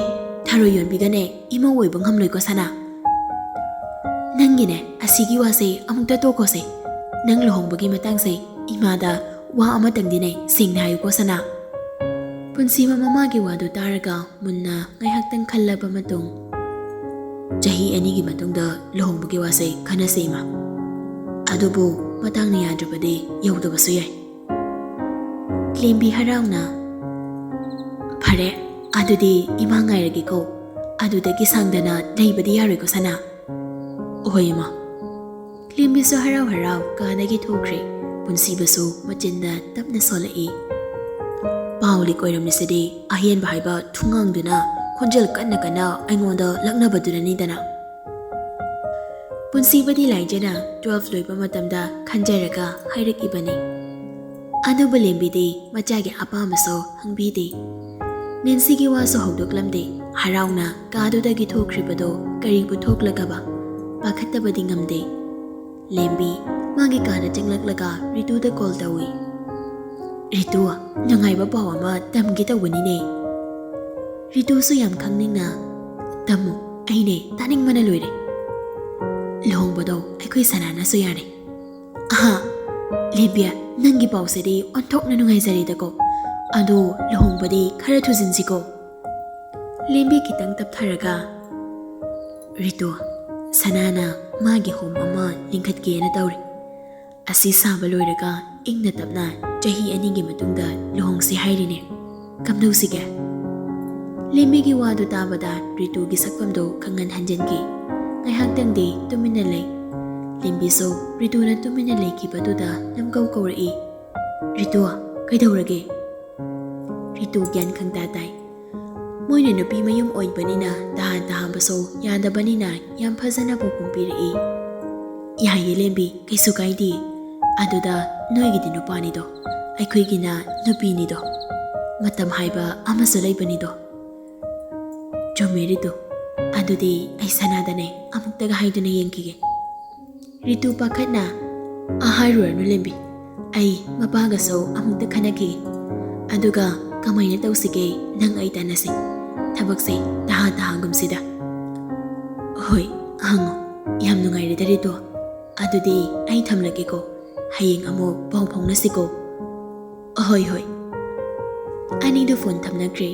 ꯊꯔꯣꯏ ꯌꯣꯟꯕꯤꯒꯅꯦ ꯏꯃꯧ ꯑꯣꯏꯕ ꯉꯝꯂꯣꯏꯀꯣ ꯁꯅꯥ꯫ ꯅꯪꯒꯤꯅꯦ ꯑꯁꯤꯒꯤ ꯋꯥꯁꯦ ꯑꯃꯨꯛꯇ ꯇꯣꯛꯈꯣꯁꯦ꯫ ꯅꯪ ꯂꯨꯍꯣꯡꯕꯒꯤ ꯃꯇꯥꯡꯁꯦ ꯏꯃꯥꯗ ꯋꯥ ꯑꯃꯇꯪꯗꯤꯅꯦ ꯁꯦꯡꯅ ꯍꯥꯏꯌꯨꯀꯣ ꯁꯅꯥ꯫" ꯄꯨꯟꯁꯤꯕ ꯃꯃꯥꯒꯤ ꯋꯥꯗꯨ ꯇꯥꯔꯒ ꯃꯨꯟꯅ ꯉꯥꯏꯍꯥꯛꯇꯪ ꯈꯜꯂꯕ ꯃꯇꯨꯡ, "ꯆꯍꯤ ꯑꯅꯤꯒꯤ ꯃꯇꯨꯡꯗ ꯂꯨꯍꯣꯡꯕꯒꯤ ꯋꯥꯁꯦ ꯈꯟꯅꯁꯦ ꯏꯃꯥ꯫ ꯑꯗꯨꯕꯨ ꯃꯇꯥꯡꯅ ꯌꯥꯗ꯭ꯔꯕꯗꯤ ꯌꯧꯗꯕꯁꯨ ꯌꯥꯏ꯫" ꯂꯦꯝꯕꯤ ꯍꯔꯥꯎꯅ, "ꯐꯔꯦ, ꯑꯗꯨꯗꯤ ꯏꯃꯥ ꯉꯥꯏꯔꯒꯦꯀꯣ꯫ ꯑꯗꯨꯗꯒꯤ ꯁꯥꯡꯗꯅ ꯂꯩꯕꯗꯤ ꯌꯥꯔꯣꯏꯀꯣ ꯁꯅꯥ꯫" "ꯍꯣꯏ ꯏꯃꯥ꯫" ꯂꯦꯝꯕꯤꯁꯨ ꯍꯔꯥꯎ ꯍꯔꯥꯎ ꯀꯥꯗꯒꯤ ꯊꯣꯛꯈ꯭ꯔꯦ꯫ ꯄꯨꯟꯁꯤꯕꯁꯨ ꯃꯆꯤꯟꯗ ꯇꯞꯅ ꯁꯣꯜꯂꯛꯏ꯫ "ꯄꯥꯎ ꯂꯤꯛ ꯑꯣꯏꯔꯝꯂꯤꯁꯤꯗꯤ ꯑꯍꯦꯟꯕ ꯍꯥꯏꯕ ꯊꯨꯡꯉꯥꯡꯗꯨꯅ ꯈꯣꯟꯖꯦꯜ ꯀꯟꯅ ꯀꯟꯅ ꯑꯩꯉꯣꯟꯗ ꯂꯛꯅꯕꯗꯨꯅꯅꯤꯗꯅ꯫" ꯄꯨꯟꯁꯤꯕꯨꯗꯤ ꯂꯥꯏꯖꯅ ꯇꯨꯋꯦꯜꯐ ꯂꯣꯏꯕ ꯃꯇꯝꯗ ꯈꯟꯖꯔꯒ ꯍꯥꯏꯔꯛꯏꯕꯅꯤ꯫ ꯑꯗꯨꯕꯨ ꯂꯦꯝꯕꯤꯗꯤ ꯃꯆꯥꯒꯤ ꯑꯄꯥꯝꯕꯁꯨ ꯍꯪꯕꯤꯗꯦ꯫ ꯅꯦꯟꯁꯤꯒꯤ ꯋꯥꯁꯨ ꯍꯧꯗꯣꯛꯂꯝꯗꯦ꯫ ꯍꯔꯥꯎꯅ ꯀꯥꯗꯨꯗꯒꯤ ꯊꯣꯛꯈ꯭ꯔꯤꯕꯗꯣ ꯀꯔꯤꯕꯨ ꯊꯣꯛꯂꯒꯕ ꯄꯥꯈꯠꯇꯕꯗꯤ ꯉꯝꯗꯦ꯫ ꯂꯦꯝꯕꯤ ꯃꯥꯒꯤ ꯀꯥꯗ ꯆꯪꯂꯛꯂꯒ ꯔꯤꯇꯨꯗ ꯀꯣꯜ ꯇꯧꯏ꯫ "ꯔꯤꯇꯨ, ꯅꯨꯡꯉꯥꯏꯕ ꯄꯥꯎ ꯑꯃ ꯇꯝꯒꯦ ꯇꯧꯕꯅꯤꯅꯦ꯫" ꯔꯤꯇꯨꯁꯨ ꯌꯥꯝ ꯈꯪꯅꯤꯡꯅ, "ꯇꯝꯃꯨ, ꯑꯩꯅꯦ ꯇꯥꯅꯤꯡꯕꯅ ꯂꯣꯏꯔꯦ꯫" "ꯂꯨꯍꯣꯡꯕꯗꯣ ꯑꯩꯈꯣꯏ ꯁꯅꯥꯅꯁꯨ ꯌꯥꯔꯦ꯫" "ꯑꯍꯥ, ꯂꯦꯝꯕꯤ, ꯅꯪꯒꯤ ꯄꯥꯎꯁꯤꯗꯤ ꯑꯣꯟꯊꯣꯛꯅ ꯅꯨꯡꯉꯥꯏꯖꯔꯦꯗꯀꯣ꯫ ꯑꯗꯣ ꯂꯨꯍꯣꯡꯕꯗꯤ ꯈꯔ ꯊꯨꯖꯤꯟꯁꯤꯀꯣ꯫" ꯂꯦꯝꯕꯤ ꯈꯤꯇꯪ ꯇꯞꯊꯔꯒ, "ꯔꯤꯇꯨ, ꯁꯅꯥꯅ ꯃꯥꯒꯤ ꯍꯣꯝ ꯑꯃ ꯂꯤꯡꯈꯠꯀꯦꯅ ꯇꯧꯔꯤ꯫ ꯑꯁꯤ ꯁꯥꯕ ꯂꯣꯏꯔꯒ ꯏꯪꯅ ꯇꯞꯅ ꯆꯍꯤ ꯑꯅꯤꯒꯤ ꯃꯇꯨꯡꯗ ꯂꯨꯍꯣꯡꯁꯤ ꯍꯥꯏꯔꯤꯅꯦ꯫ ꯀꯝꯗꯧꯁꯤꯒꯦ?" ꯂꯦꯝꯕꯤꯒꯤ ꯋꯥꯗꯨ ꯇꯥꯕꯗ ꯔꯤꯇꯨꯒꯤ ꯁꯛꯐꯝꯗꯨ ꯈꯪꯍꯟ ꯍꯟꯖꯤꯟꯈꯤ꯫ ꯉꯥꯏꯍꯥꯛꯇꯪꯗꯤ ꯇꯨꯃꯤꯟꯅ ꯂꯩ꯫ ꯂꯦꯝꯕꯤꯁꯨ ꯔꯤꯇꯨꯅ ꯇꯨꯃꯤꯟꯅ ꯂꯩꯈꯤꯕꯗꯨꯗ ꯅꯝꯒꯧ ꯀꯧꯔꯛꯏ, "ꯔꯤꯇꯨ, ꯀꯩꯗꯧꯔꯒꯦ?" ꯔꯤꯇꯨ ꯒ꯭ꯌꯥꯟ ꯈꯪꯇꯥ ꯇꯥꯏ꯫ ꯃꯣꯏꯅ ꯅꯨꯄꯤ ꯃꯌꯨꯝ ꯑꯣꯏꯕꯅꯤꯅ ꯇꯍꯥꯟ ꯇꯍꯥꯟꯕꯁꯨ ꯌꯥꯗꯕꯅꯤꯅ ꯌꯥꯝ ꯐꯖꯅ ꯄꯥꯎꯈꯨꯝ ꯄꯤꯔꯛꯏ꯫ "ꯌꯥꯏꯌꯦ ꯂꯦꯝꯕꯤ, ꯀꯩꯁꯨ ꯀꯥꯏꯗꯦ꯫ ꯑꯗꯨꯗ ꯅꯣꯏꯒꯤꯗꯤ ꯅꯨꯄꯥꯅꯤꯗꯣ, ꯑꯩꯈꯣꯏꯒꯤꯅ ꯅꯨꯄꯤꯅꯤꯗꯣ꯫ ꯃꯇꯝ ꯍꯥꯏꯕ ꯑꯃꯁꯨ ꯂꯩꯕꯅꯤꯗꯣ꯫" "ꯆꯨꯝꯃꯦ ꯔꯤꯇꯨ꯫ ꯑꯗꯨꯗꯤ ꯑꯩ ꯁꯅꯥꯗꯅꯦ ꯑꯃꯨꯛꯇꯒ ꯍꯥꯏꯗꯨꯅ ꯌꯦꯡꯈꯤꯒꯦ꯫" ꯔꯤꯇꯨ ꯄꯥꯈꯠꯅ, "ꯑ, ꯍꯥꯏꯔꯨꯔꯅꯨ ꯂꯦꯝꯕꯤ꯫ ꯑꯩ ꯃꯄꯥꯒꯁꯨ ꯑꯃꯨꯛꯇ ꯈꯟꯅꯈꯤꯒꯦ꯫ ꯑꯗꯨꯒ ꯀꯃꯥꯏꯅ ꯇꯧꯁꯤꯒꯦ, ꯅꯪ ꯑꯩ ꯇꯥꯟꯅꯁꯤ꯫ ꯊꯕꯛꯁꯦ ꯇꯍꯥ ꯇꯍꯥꯒꯨꯝꯁꯤꯗ꯫" "ꯍꯣꯏ, ꯍꯪꯉꯣ꯫ ꯌꯥꯝ ꯅꯨꯡꯉꯥꯏꯔꯦꯗ ꯔꯤꯇꯨ꯫ ꯑꯗꯨꯗꯤ ꯑꯩ ꯊꯝꯂꯒꯦꯀꯣ꯫ ꯍꯌꯦꯡ ꯑꯃꯨꯛ ꯄꯥꯎ ꯐꯥꯎꯅꯁꯤꯀꯣ꯫" "ꯍꯣꯏ, ꯍꯣꯏ꯫" ꯑꯅꯤꯗꯨ ꯐꯣꯟ ꯊꯝꯅꯈ꯭ꯔꯦ꯫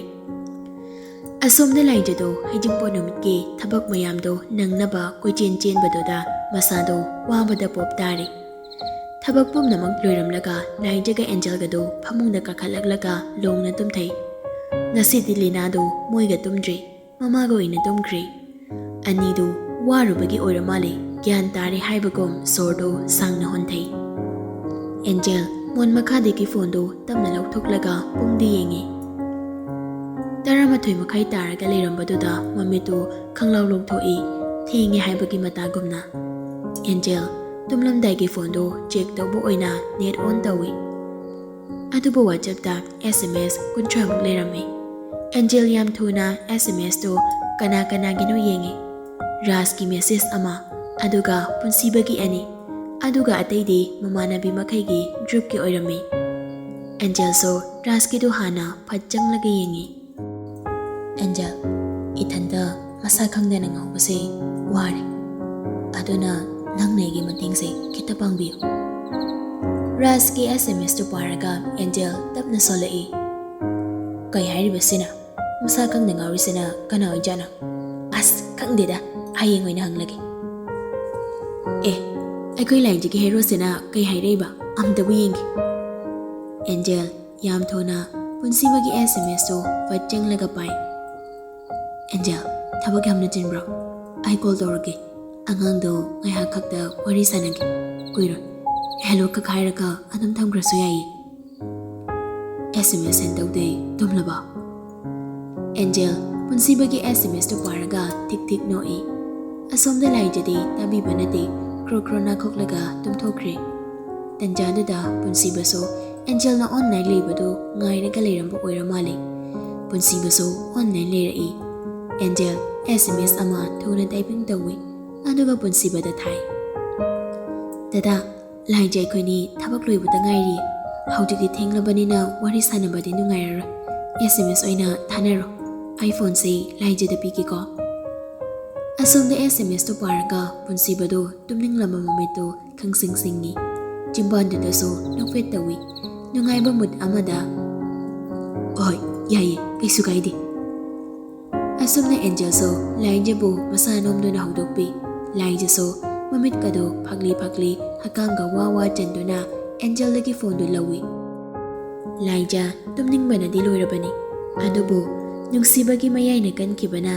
ꯑꯁꯣꯝꯗ ꯂꯥꯏꯖꯗꯣ ꯍꯩꯖꯤꯡꯄꯣꯠ ꯅꯨꯃꯤꯠꯀꯤ ꯊꯕꯛ ꯃꯌꯥꯝꯗꯣ ꯅꯪꯅꯕ ꯀꯣꯏꯆꯦꯟ ꯆꯦꯟꯕꯗꯨꯗ ꯃꯁꯥꯗꯣ ꯋꯥꯕꯗ ꯄꯣꯞ ꯇꯥꯔꯦ꯫ ꯊꯕꯛ ꯄꯨꯝꯅꯃꯛ ꯂꯣꯏꯔꯝꯂꯒ ꯂꯥꯏꯖꯒ ꯑꯦꯟꯖꯦꯜꯒꯗꯣ ꯐꯃꯨꯡꯗ ꯀꯥꯈꯠꯂꯛꯂꯒ ꯂꯣꯡꯅ ꯇꯨꯝꯊꯩ꯫ ꯉꯁꯤꯗꯤ ꯂꯤꯅꯥꯗꯣ ꯃꯣꯏꯒ ꯇꯨꯝꯗ꯭ꯔꯦ, ꯃꯃꯥꯒ ꯑꯣꯏꯅ ꯇꯨꯝꯈ꯭ꯔꯦ꯫ ꯑꯅꯤꯗꯨ ꯋꯥꯔꯨꯕꯒꯤ ꯑꯣꯏꯔ ꯃꯥꯜꯂꯦ, ꯒ꯭ꯌꯥꯟ ꯇꯥꯔꯦ ꯍꯥꯏꯕꯒꯨꯝ ꯁꯣꯔꯗꯣ ꯁꯥꯡꯅ ꯍꯣꯟꯊꯩ꯫ ꯑꯦꯟꯖꯦꯜ ꯃꯣꯟ ꯃꯈꯥꯗꯒꯤ ꯐꯣꯟꯗꯨ ꯇꯞꯅ ꯂꯧꯊꯣꯛꯂꯒ ꯄꯨꯡꯗꯤ ꯌꯦꯡꯉꯤ꯫ ꯇꯔꯥꯃꯥꯊꯣꯏ ꯃꯈꯥꯏ ꯇꯥꯔꯒ ꯂꯩꯔꯝꯕꯗꯨꯗ ꯃꯃꯤꯠꯇꯨ ꯈꯪꯂꯥꯎ ꯂꯧꯊꯣꯛꯏ, ꯊꯦꯡꯉꯦ ꯍꯥꯏꯕꯒꯤ ꯃꯇꯥꯒꯨꯝꯅ꯫ ꯑꯦꯟꯖꯦꯜ ꯇꯨꯝꯂꯝꯗꯥꯏꯒꯤ ꯐꯣꯟꯗꯨ ꯆꯦꯛ ꯇꯧꯕ ꯑꯣꯏꯅ ꯅꯦꯠ ꯑꯣꯟ ꯇꯧꯏ꯫ ꯑꯗꯨꯕꯨ WhatsAppꯇ SMS ꯀꯨꯟꯊ꯭ꯔꯥꯃꯨꯛ ꯂꯩꯔꯝꯃꯤ꯫ ꯑꯦꯟꯖꯦꯜ ꯌꯥꯝ ꯊꯨꯅ SMSꯇꯨ ꯀꯅꯥ ꯀꯅꯥꯒꯤꯅꯣ ꯌꯦꯡꯉꯤ꯫ ꯔꯥꯖꯀꯤ ꯃꯦꯁꯦꯖ ꯑꯃ, ꯑꯗꯨꯒ ꯄꯨꯟꯁꯤꯕꯒꯤ ꯑꯅꯤ, ꯑꯗꯨꯒ ꯑꯇꯩꯗꯤ ꯃꯃꯥꯟꯅꯕꯤ ꯃꯈꯩꯒꯤ ꯒ꯭ꯔꯨꯞꯀꯤ ꯑꯣꯏꯔꯝꯃꯤ꯫ ꯑꯦꯟꯖꯦꯜꯁꯨ ꯔꯥꯖꯀꯤꯗꯨ ꯍꯥꯟꯅ ꯐꯠ ꯆꯪꯂꯒ ꯌꯦꯡꯉꯤ꯫ ꯑꯦꯟꯖꯦꯜ, ꯏꯊꯟꯇ ꯃꯁꯥ ꯈꯪꯗꯅ ꯉꯥꯎꯕꯁꯦ ꯋꯥꯔꯦ, ꯑꯗꯨꯅ ꯅꯪꯅ ꯑꯩꯒꯤ ꯃꯇꯦꯡꯁꯦ ꯈꯤꯇ ꯄꯥꯡꯕꯤꯌꯨ꯫ ꯔꯥꯖꯀꯤ SMSꯇꯨ ꯄꯥꯔꯒ ꯑꯦꯟꯖꯦꯜ ꯇꯞꯅ ꯁꯣꯜꯂꯛꯏ꯫ ꯀꯩ ꯍꯥꯏꯔꯤꯕꯁꯤꯅ? ꯃꯁꯥ ꯈꯪꯗ ꯉꯥꯎꯔꯤꯁꯤꯅ ꯀꯅꯥ ꯑꯣꯏꯖꯥꯠꯅꯣ? ꯑꯁ, ꯈꯪꯗꯦꯗ, ꯍꯌꯦꯡ ꯑꯣꯏꯅ ꯍꯪꯂꯒꯦ꯫ ꯑꯦ, ꯑꯩꯈꯣꯏ ꯂꯥꯏꯟꯁꯤꯒꯤ ꯍꯦꯔꯣꯁꯤꯅ ꯀꯩ ꯍꯥꯏꯔꯛꯏꯕ? ꯑꯝꯇꯕꯨ ꯌꯦꯡꯒꯦ꯫ ꯑꯦꯟꯖꯦꯜ ꯌꯥꯝ ꯊꯨꯅ ꯄꯨꯟꯁꯤꯕꯒꯤ SMSꯇꯨ ꯐꯠ ꯆꯪꯂꯒ ꯄꯥꯏ꯫ ꯑꯦꯟꯖꯦꯜ, ꯊꯕꯛ ꯌꯥꯝꯅ ꯆꯤꯟꯕ꯭ꯔꯣ? ꯑꯩ ꯀꯣꯜ ꯇꯧꯔꯛꯀꯦ꯫ ꯑꯉꯥꯡꯗꯣ ꯉꯥꯏꯍꯥꯛ ꯈꯛꯇ ꯋꯥꯔꯤ ꯁꯥꯟꯅꯒꯦ꯫ ꯀꯨꯏꯔꯣꯏ꯫ ꯍꯦꯂꯣ ꯈꯛ ꯍꯥꯏꯔꯒ ꯑꯗꯨꯝ ꯊꯝꯈ꯭ꯔꯁꯨ ꯌꯥꯏꯌꯦ꯫ SMS ꯁꯦꯟ ꯇꯧꯗꯦ, ꯇꯨꯝꯂꯕ? ꯑꯦꯟꯖꯦꯜ ꯄꯨꯟꯁꯤꯕꯒꯤ SMSꯇꯨ ꯄꯥꯔꯒ ꯊꯤꯛ ꯊꯤꯛ ꯅꯣꯛꯏ꯫ ꯑꯁꯣꯝꯗ ꯂꯥꯏꯖꯗꯤ ꯇꯥꯕꯤꯕ ꯅꯠꯇꯦ, ꯀ꯭ꯔꯣ ꯀ꯭ꯔꯣ ꯅꯥꯈꯣꯛꯂꯒ ꯇꯨꯝꯊꯣꯛꯈ꯭ꯔꯦ꯫ ꯇꯟꯖꯥꯗꯨꯗ ꯄꯨꯟꯁꯤꯕꯁꯨ ꯑꯦꯟꯖꯦꯜꯅ ꯑꯣꯟꯂꯥꯏꯟ ꯂꯩꯕꯗꯨ ꯉꯥꯏꯔꯒ ꯂꯩꯔꯝꯕ ꯑꯣꯏꯔ ꯃꯥꯜꯂꯦ꯫ ꯄꯨꯟꯁꯤꯕꯁꯨ ꯑꯣꯟꯂꯥꯏꯟ ꯂꯩꯔꯛꯏ꯫ ꯑꯦꯟꯖꯦꯜ SMS ꯑꯃ ꯊꯨꯅ ꯇꯥꯏꯄꯤꯡ ꯇꯧꯏ, ꯑꯗꯨꯒ ꯄꯨꯟꯁꯤꯕꯗ ꯊꯥꯏ꯫ ꯗꯗꯥ, ꯂꯥꯏꯖ ꯑꯩꯈꯣꯏꯅꯤ ꯊꯕꯛ ꯂꯣꯏꯕꯗ ꯉꯥꯏꯔꯤ꯫ ꯍꯧꯖꯤꯛꯇꯤ ꯊꯦꯡꯂꯕꯅꯤꯅ ꯋꯥꯔꯤ ꯁꯥꯟꯅꯕꯗꯤ ꯅꯨꯡꯉꯥꯏꯔꯔꯣꯏ꯫ SMS ꯑꯣꯏꯅ ꯊꯥꯅꯔꯣ꯫ ꯑꯩ ꯐꯣꯟꯁꯦ ꯂꯥꯏꯖꯗ ꯄꯤꯒꯦꯀꯣ꯫ ꯑꯁꯣꯝꯗ SMSꯇꯨ ꯄꯥꯔꯒ ꯄꯨꯟꯁꯤꯕꯗꯨ ꯇꯨꯝꯅꯤꯡꯂꯕ ꯃꯃꯤꯠꯇꯨ ꯈꯪꯁꯤꯡ ꯁꯤꯡꯉꯤ꯫ ꯆꯤꯝꯕꯥꯟꯗꯨꯗꯁꯨ ꯅꯣꯛꯐꯦꯠ ꯇꯧꯏ꯫ ꯅꯨꯡꯉꯥꯏꯕ ꯃꯨꯠ ꯑꯃꯗ, "ꯍꯣꯏ, ꯌꯥꯏꯌꯦ, ꯀꯩꯁꯨ ꯀꯥꯏꯗꯦ"꯫ ꯑꯁꯨꯝꯅ ꯑꯦꯟꯖꯦꯜꯁꯨ ꯂꯥꯏꯖꯕꯨ ꯃꯁꯥ ꯅꯣꯝꯗꯨꯅ ꯍꯧꯗꯣꯛꯄꯤ꯫ ꯂꯥꯏꯖꯁꯨ ꯃꯃꯤꯠꯀꯗꯨ ꯐꯛꯂꯤ ꯐꯛꯂꯤ ꯍꯛꯀꯥꯝꯒ ꯋꯥ ꯋꯥ ꯆꯟꯗꯨꯅ ꯑꯦꯟꯖꯦꯜꯗꯒꯤ ꯐꯣꯟꯗꯨ ꯂꯧꯏ꯫ ꯂꯥꯏꯖ ꯇꯨꯝꯅꯤꯡꯕꯅꯗꯤ ꯂꯣꯏꯔꯕꯅꯤ, ꯑꯗꯨꯕꯨ ꯅꯨꯡꯁꯤꯕꯒꯤ ꯃꯌꯥꯏꯅ ꯀꯟꯈꯤꯕꯅ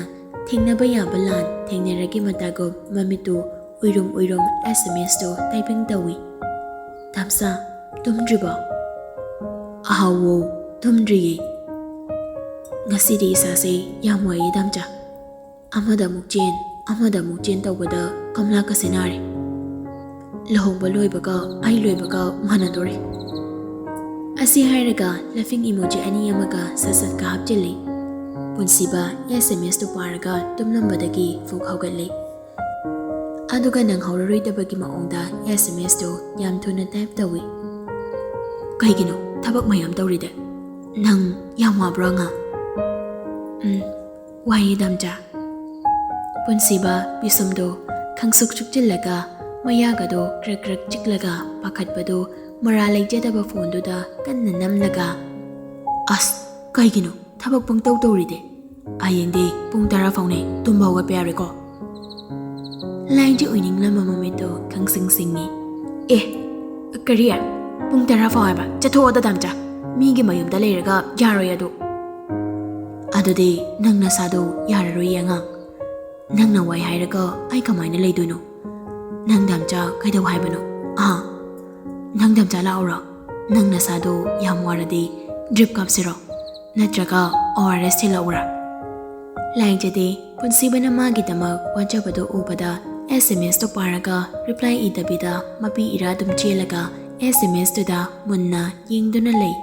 ꯊꯦꯡꯅꯕ ꯌꯥꯕ ꯂꯥꯟ ꯊꯦꯡꯅꯔꯒꯦ ꯃꯇꯥꯒꯨꯝ ꯃꯃꯤꯠꯇꯨ ꯎꯏꯔꯨꯝ ꯎꯏꯔꯨꯝ SMSꯇꯨ ꯇꯥꯏꯄꯤꯡ ꯇꯧꯏ꯫ "ꯇꯥꯝꯆꯥ, ꯇꯨꯝꯗ꯭ꯔꯤꯕꯣ?" "ꯑꯍꯥꯎꯋꯣ, ꯇꯨꯝꯗ꯭ꯔꯤꯌꯦ꯫ ꯉꯁꯤꯗꯤ ꯏꯁꯥꯁꯦ ꯌꯥꯝ ꯋꯥꯏꯌꯦ ꯇꯥꯝꯆꯥ꯫ ꯑꯃꯗ ꯑꯃꯨꯛ ꯆꯦꯟ, ꯑꯃꯗ ꯑꯃꯨꯛ ꯆꯦꯟ ꯇꯧꯕꯗ ꯀꯝꯂꯥꯀꯁꯦ ꯅꯥꯔꯦ"꯫ ꯂꯨꯍꯣꯡꯕ ꯂꯣꯏꯕꯒ ꯑꯩ ꯂꯣꯏꯕꯒ ꯃꯥꯟꯅꯗꯣꯔꯦ꯫ ꯑꯁꯤ ꯍꯥꯏꯔꯒ laughing emoji ꯑꯅꯤ ꯑꯃꯒ ꯁꯠ ꯁꯠꯀ ꯍꯥꯞꯆꯤꯜꯂꯤ꯫ ꯄꯨꯟꯁꯤꯕ S M S ꯇꯨ ꯄꯥꯔꯒ ꯇꯨꯝꯂꯝꯕꯗꯒꯤ ꯐꯨꯛ ꯍꯧꯒꯠꯂꯤ꯫ ꯑꯗꯨꯒ ꯅꯪꯍꯧꯔꯔꯣꯏꯗꯕꯒꯤ ꯃꯑꯣꯡꯗ S M S ꯇꯨ ꯌꯥꯝ ꯊꯨꯅ type ꯇꯧꯏ꯫ "ꯀꯩꯒꯤꯅꯣ ꯊꯕꯛ ꯃꯌꯥꯝ ꯇꯧꯔꯤꯗꯦ? ꯅꯪ ꯌꯥꯝ ꯋꯥꯕ꯭ꯔꯣ ꯑꯉꯥꯡ?" "ꯎꯝ, ꯋꯥꯏꯌꯦ ꯗꯥꯝꯆꯥ꯫" ꯄꯨꯟꯁꯤꯕ ꯄꯤꯁꯨꯝꯗꯣ ꯈꯪꯁꯨꯛ ꯁꯨꯛꯆꯤꯜꯂꯒ ꯃꯌꯥꯒꯗꯣ ꯀ꯭ꯔꯛ ꯀ꯭ꯔꯛ ꯆꯤꯛꯂꯒ ꯄꯥꯈꯠꯄꯗꯣ ꯃꯔꯥ ꯂꯩꯖꯗꯕ phoneꯗꯨꯗ ꯀꯟꯅ ꯅꯝꯂꯒ, "ꯑꯁ, ꯀꯩꯒꯤꯅꯣ ꯊꯕꯛ ꯄꯪꯇꯧ ꯇꯧꯔꯤꯗꯤ? ꯍꯌꯦꯡꯗꯤ ꯄꯨꯡ ꯇꯔꯥ ꯐꯥꯎꯅꯦ ꯇꯨꯝꯕ ꯍꯧꯒꯠꯄ ꯌꯥꯔꯣꯏꯀꯣ?" ꯂꯥꯏꯟꯖꯤ ꯑꯣꯏꯅꯤꯡꯂꯝꯕ ꯃꯃꯤꯠꯇꯣ ꯈꯪꯁꯤꯡ ꯁꯤꯡꯉꯤ꯫ "ꯑꯦ, ꯀꯔꯤ? ꯄꯨꯡ ꯇꯔꯥ ꯐꯥꯎ ꯍꯥꯏꯕ? ꯆꯠꯊꯣꯛꯑꯣꯗ ꯗꯥꯝꯆꯥ, ꯃꯤꯒꯤ ꯃꯌꯨꯝꯗ ꯂꯩꯔꯒ ꯌꯥꯔꯣꯏ ꯑꯗꯨ꯫" "ꯑꯗꯨꯗꯤ ꯅꯪ ꯅꯁꯥꯗꯣ ꯌꯥꯔꯔꯣꯏꯌꯦ ꯑꯉꯥꯡ꯫ ꯅꯪꯅ ꯋꯥꯏ ꯍꯥꯏꯔꯒ ꯑꯩ ꯀꯃꯥꯏꯅ ꯂꯩꯗꯣꯏꯅꯣ? ꯅꯪ ꯗꯥꯝꯆꯥ ꯀꯩꯗꯧ ꯍꯥꯏꯕꯅꯣ? ꯑꯥ, ꯅꯪ ꯗꯥꯝꯆꯥ ꯂꯥꯛꯎꯔꯣ? ꯅꯪ ꯅꯁꯥꯗꯣ ꯌꯥꯝ ꯋꯥꯔꯗꯤ drip ꯀꯥꯞꯁꯤꯔꯣ? ꯅꯠꯇ꯭ꯔꯒ O R S ꯊꯤꯜꯂꯛꯎꯔꯥ?" ꯂꯥꯏꯖꯗꯦ꯫ ꯄꯨꯟꯁꯤꯕꯅ ꯃꯥꯒꯤꯗꯃꯛ ꯋꯥꯖꯕꯗꯨ ꯎꯕꯗ S M S ꯇꯨ ꯄꯥꯔꯒ reply ꯏꯗꯕꯤꯗ ꯃꯄꯤ ꯏꯔꯥ ꯑꯗꯨꯝ ꯆꯦꯜꯂꯒ S M S ꯇꯨꯗ ꯃꯨꯟꯅ ꯌꯦꯡꯗꯨꯅ ꯂꯩ꯫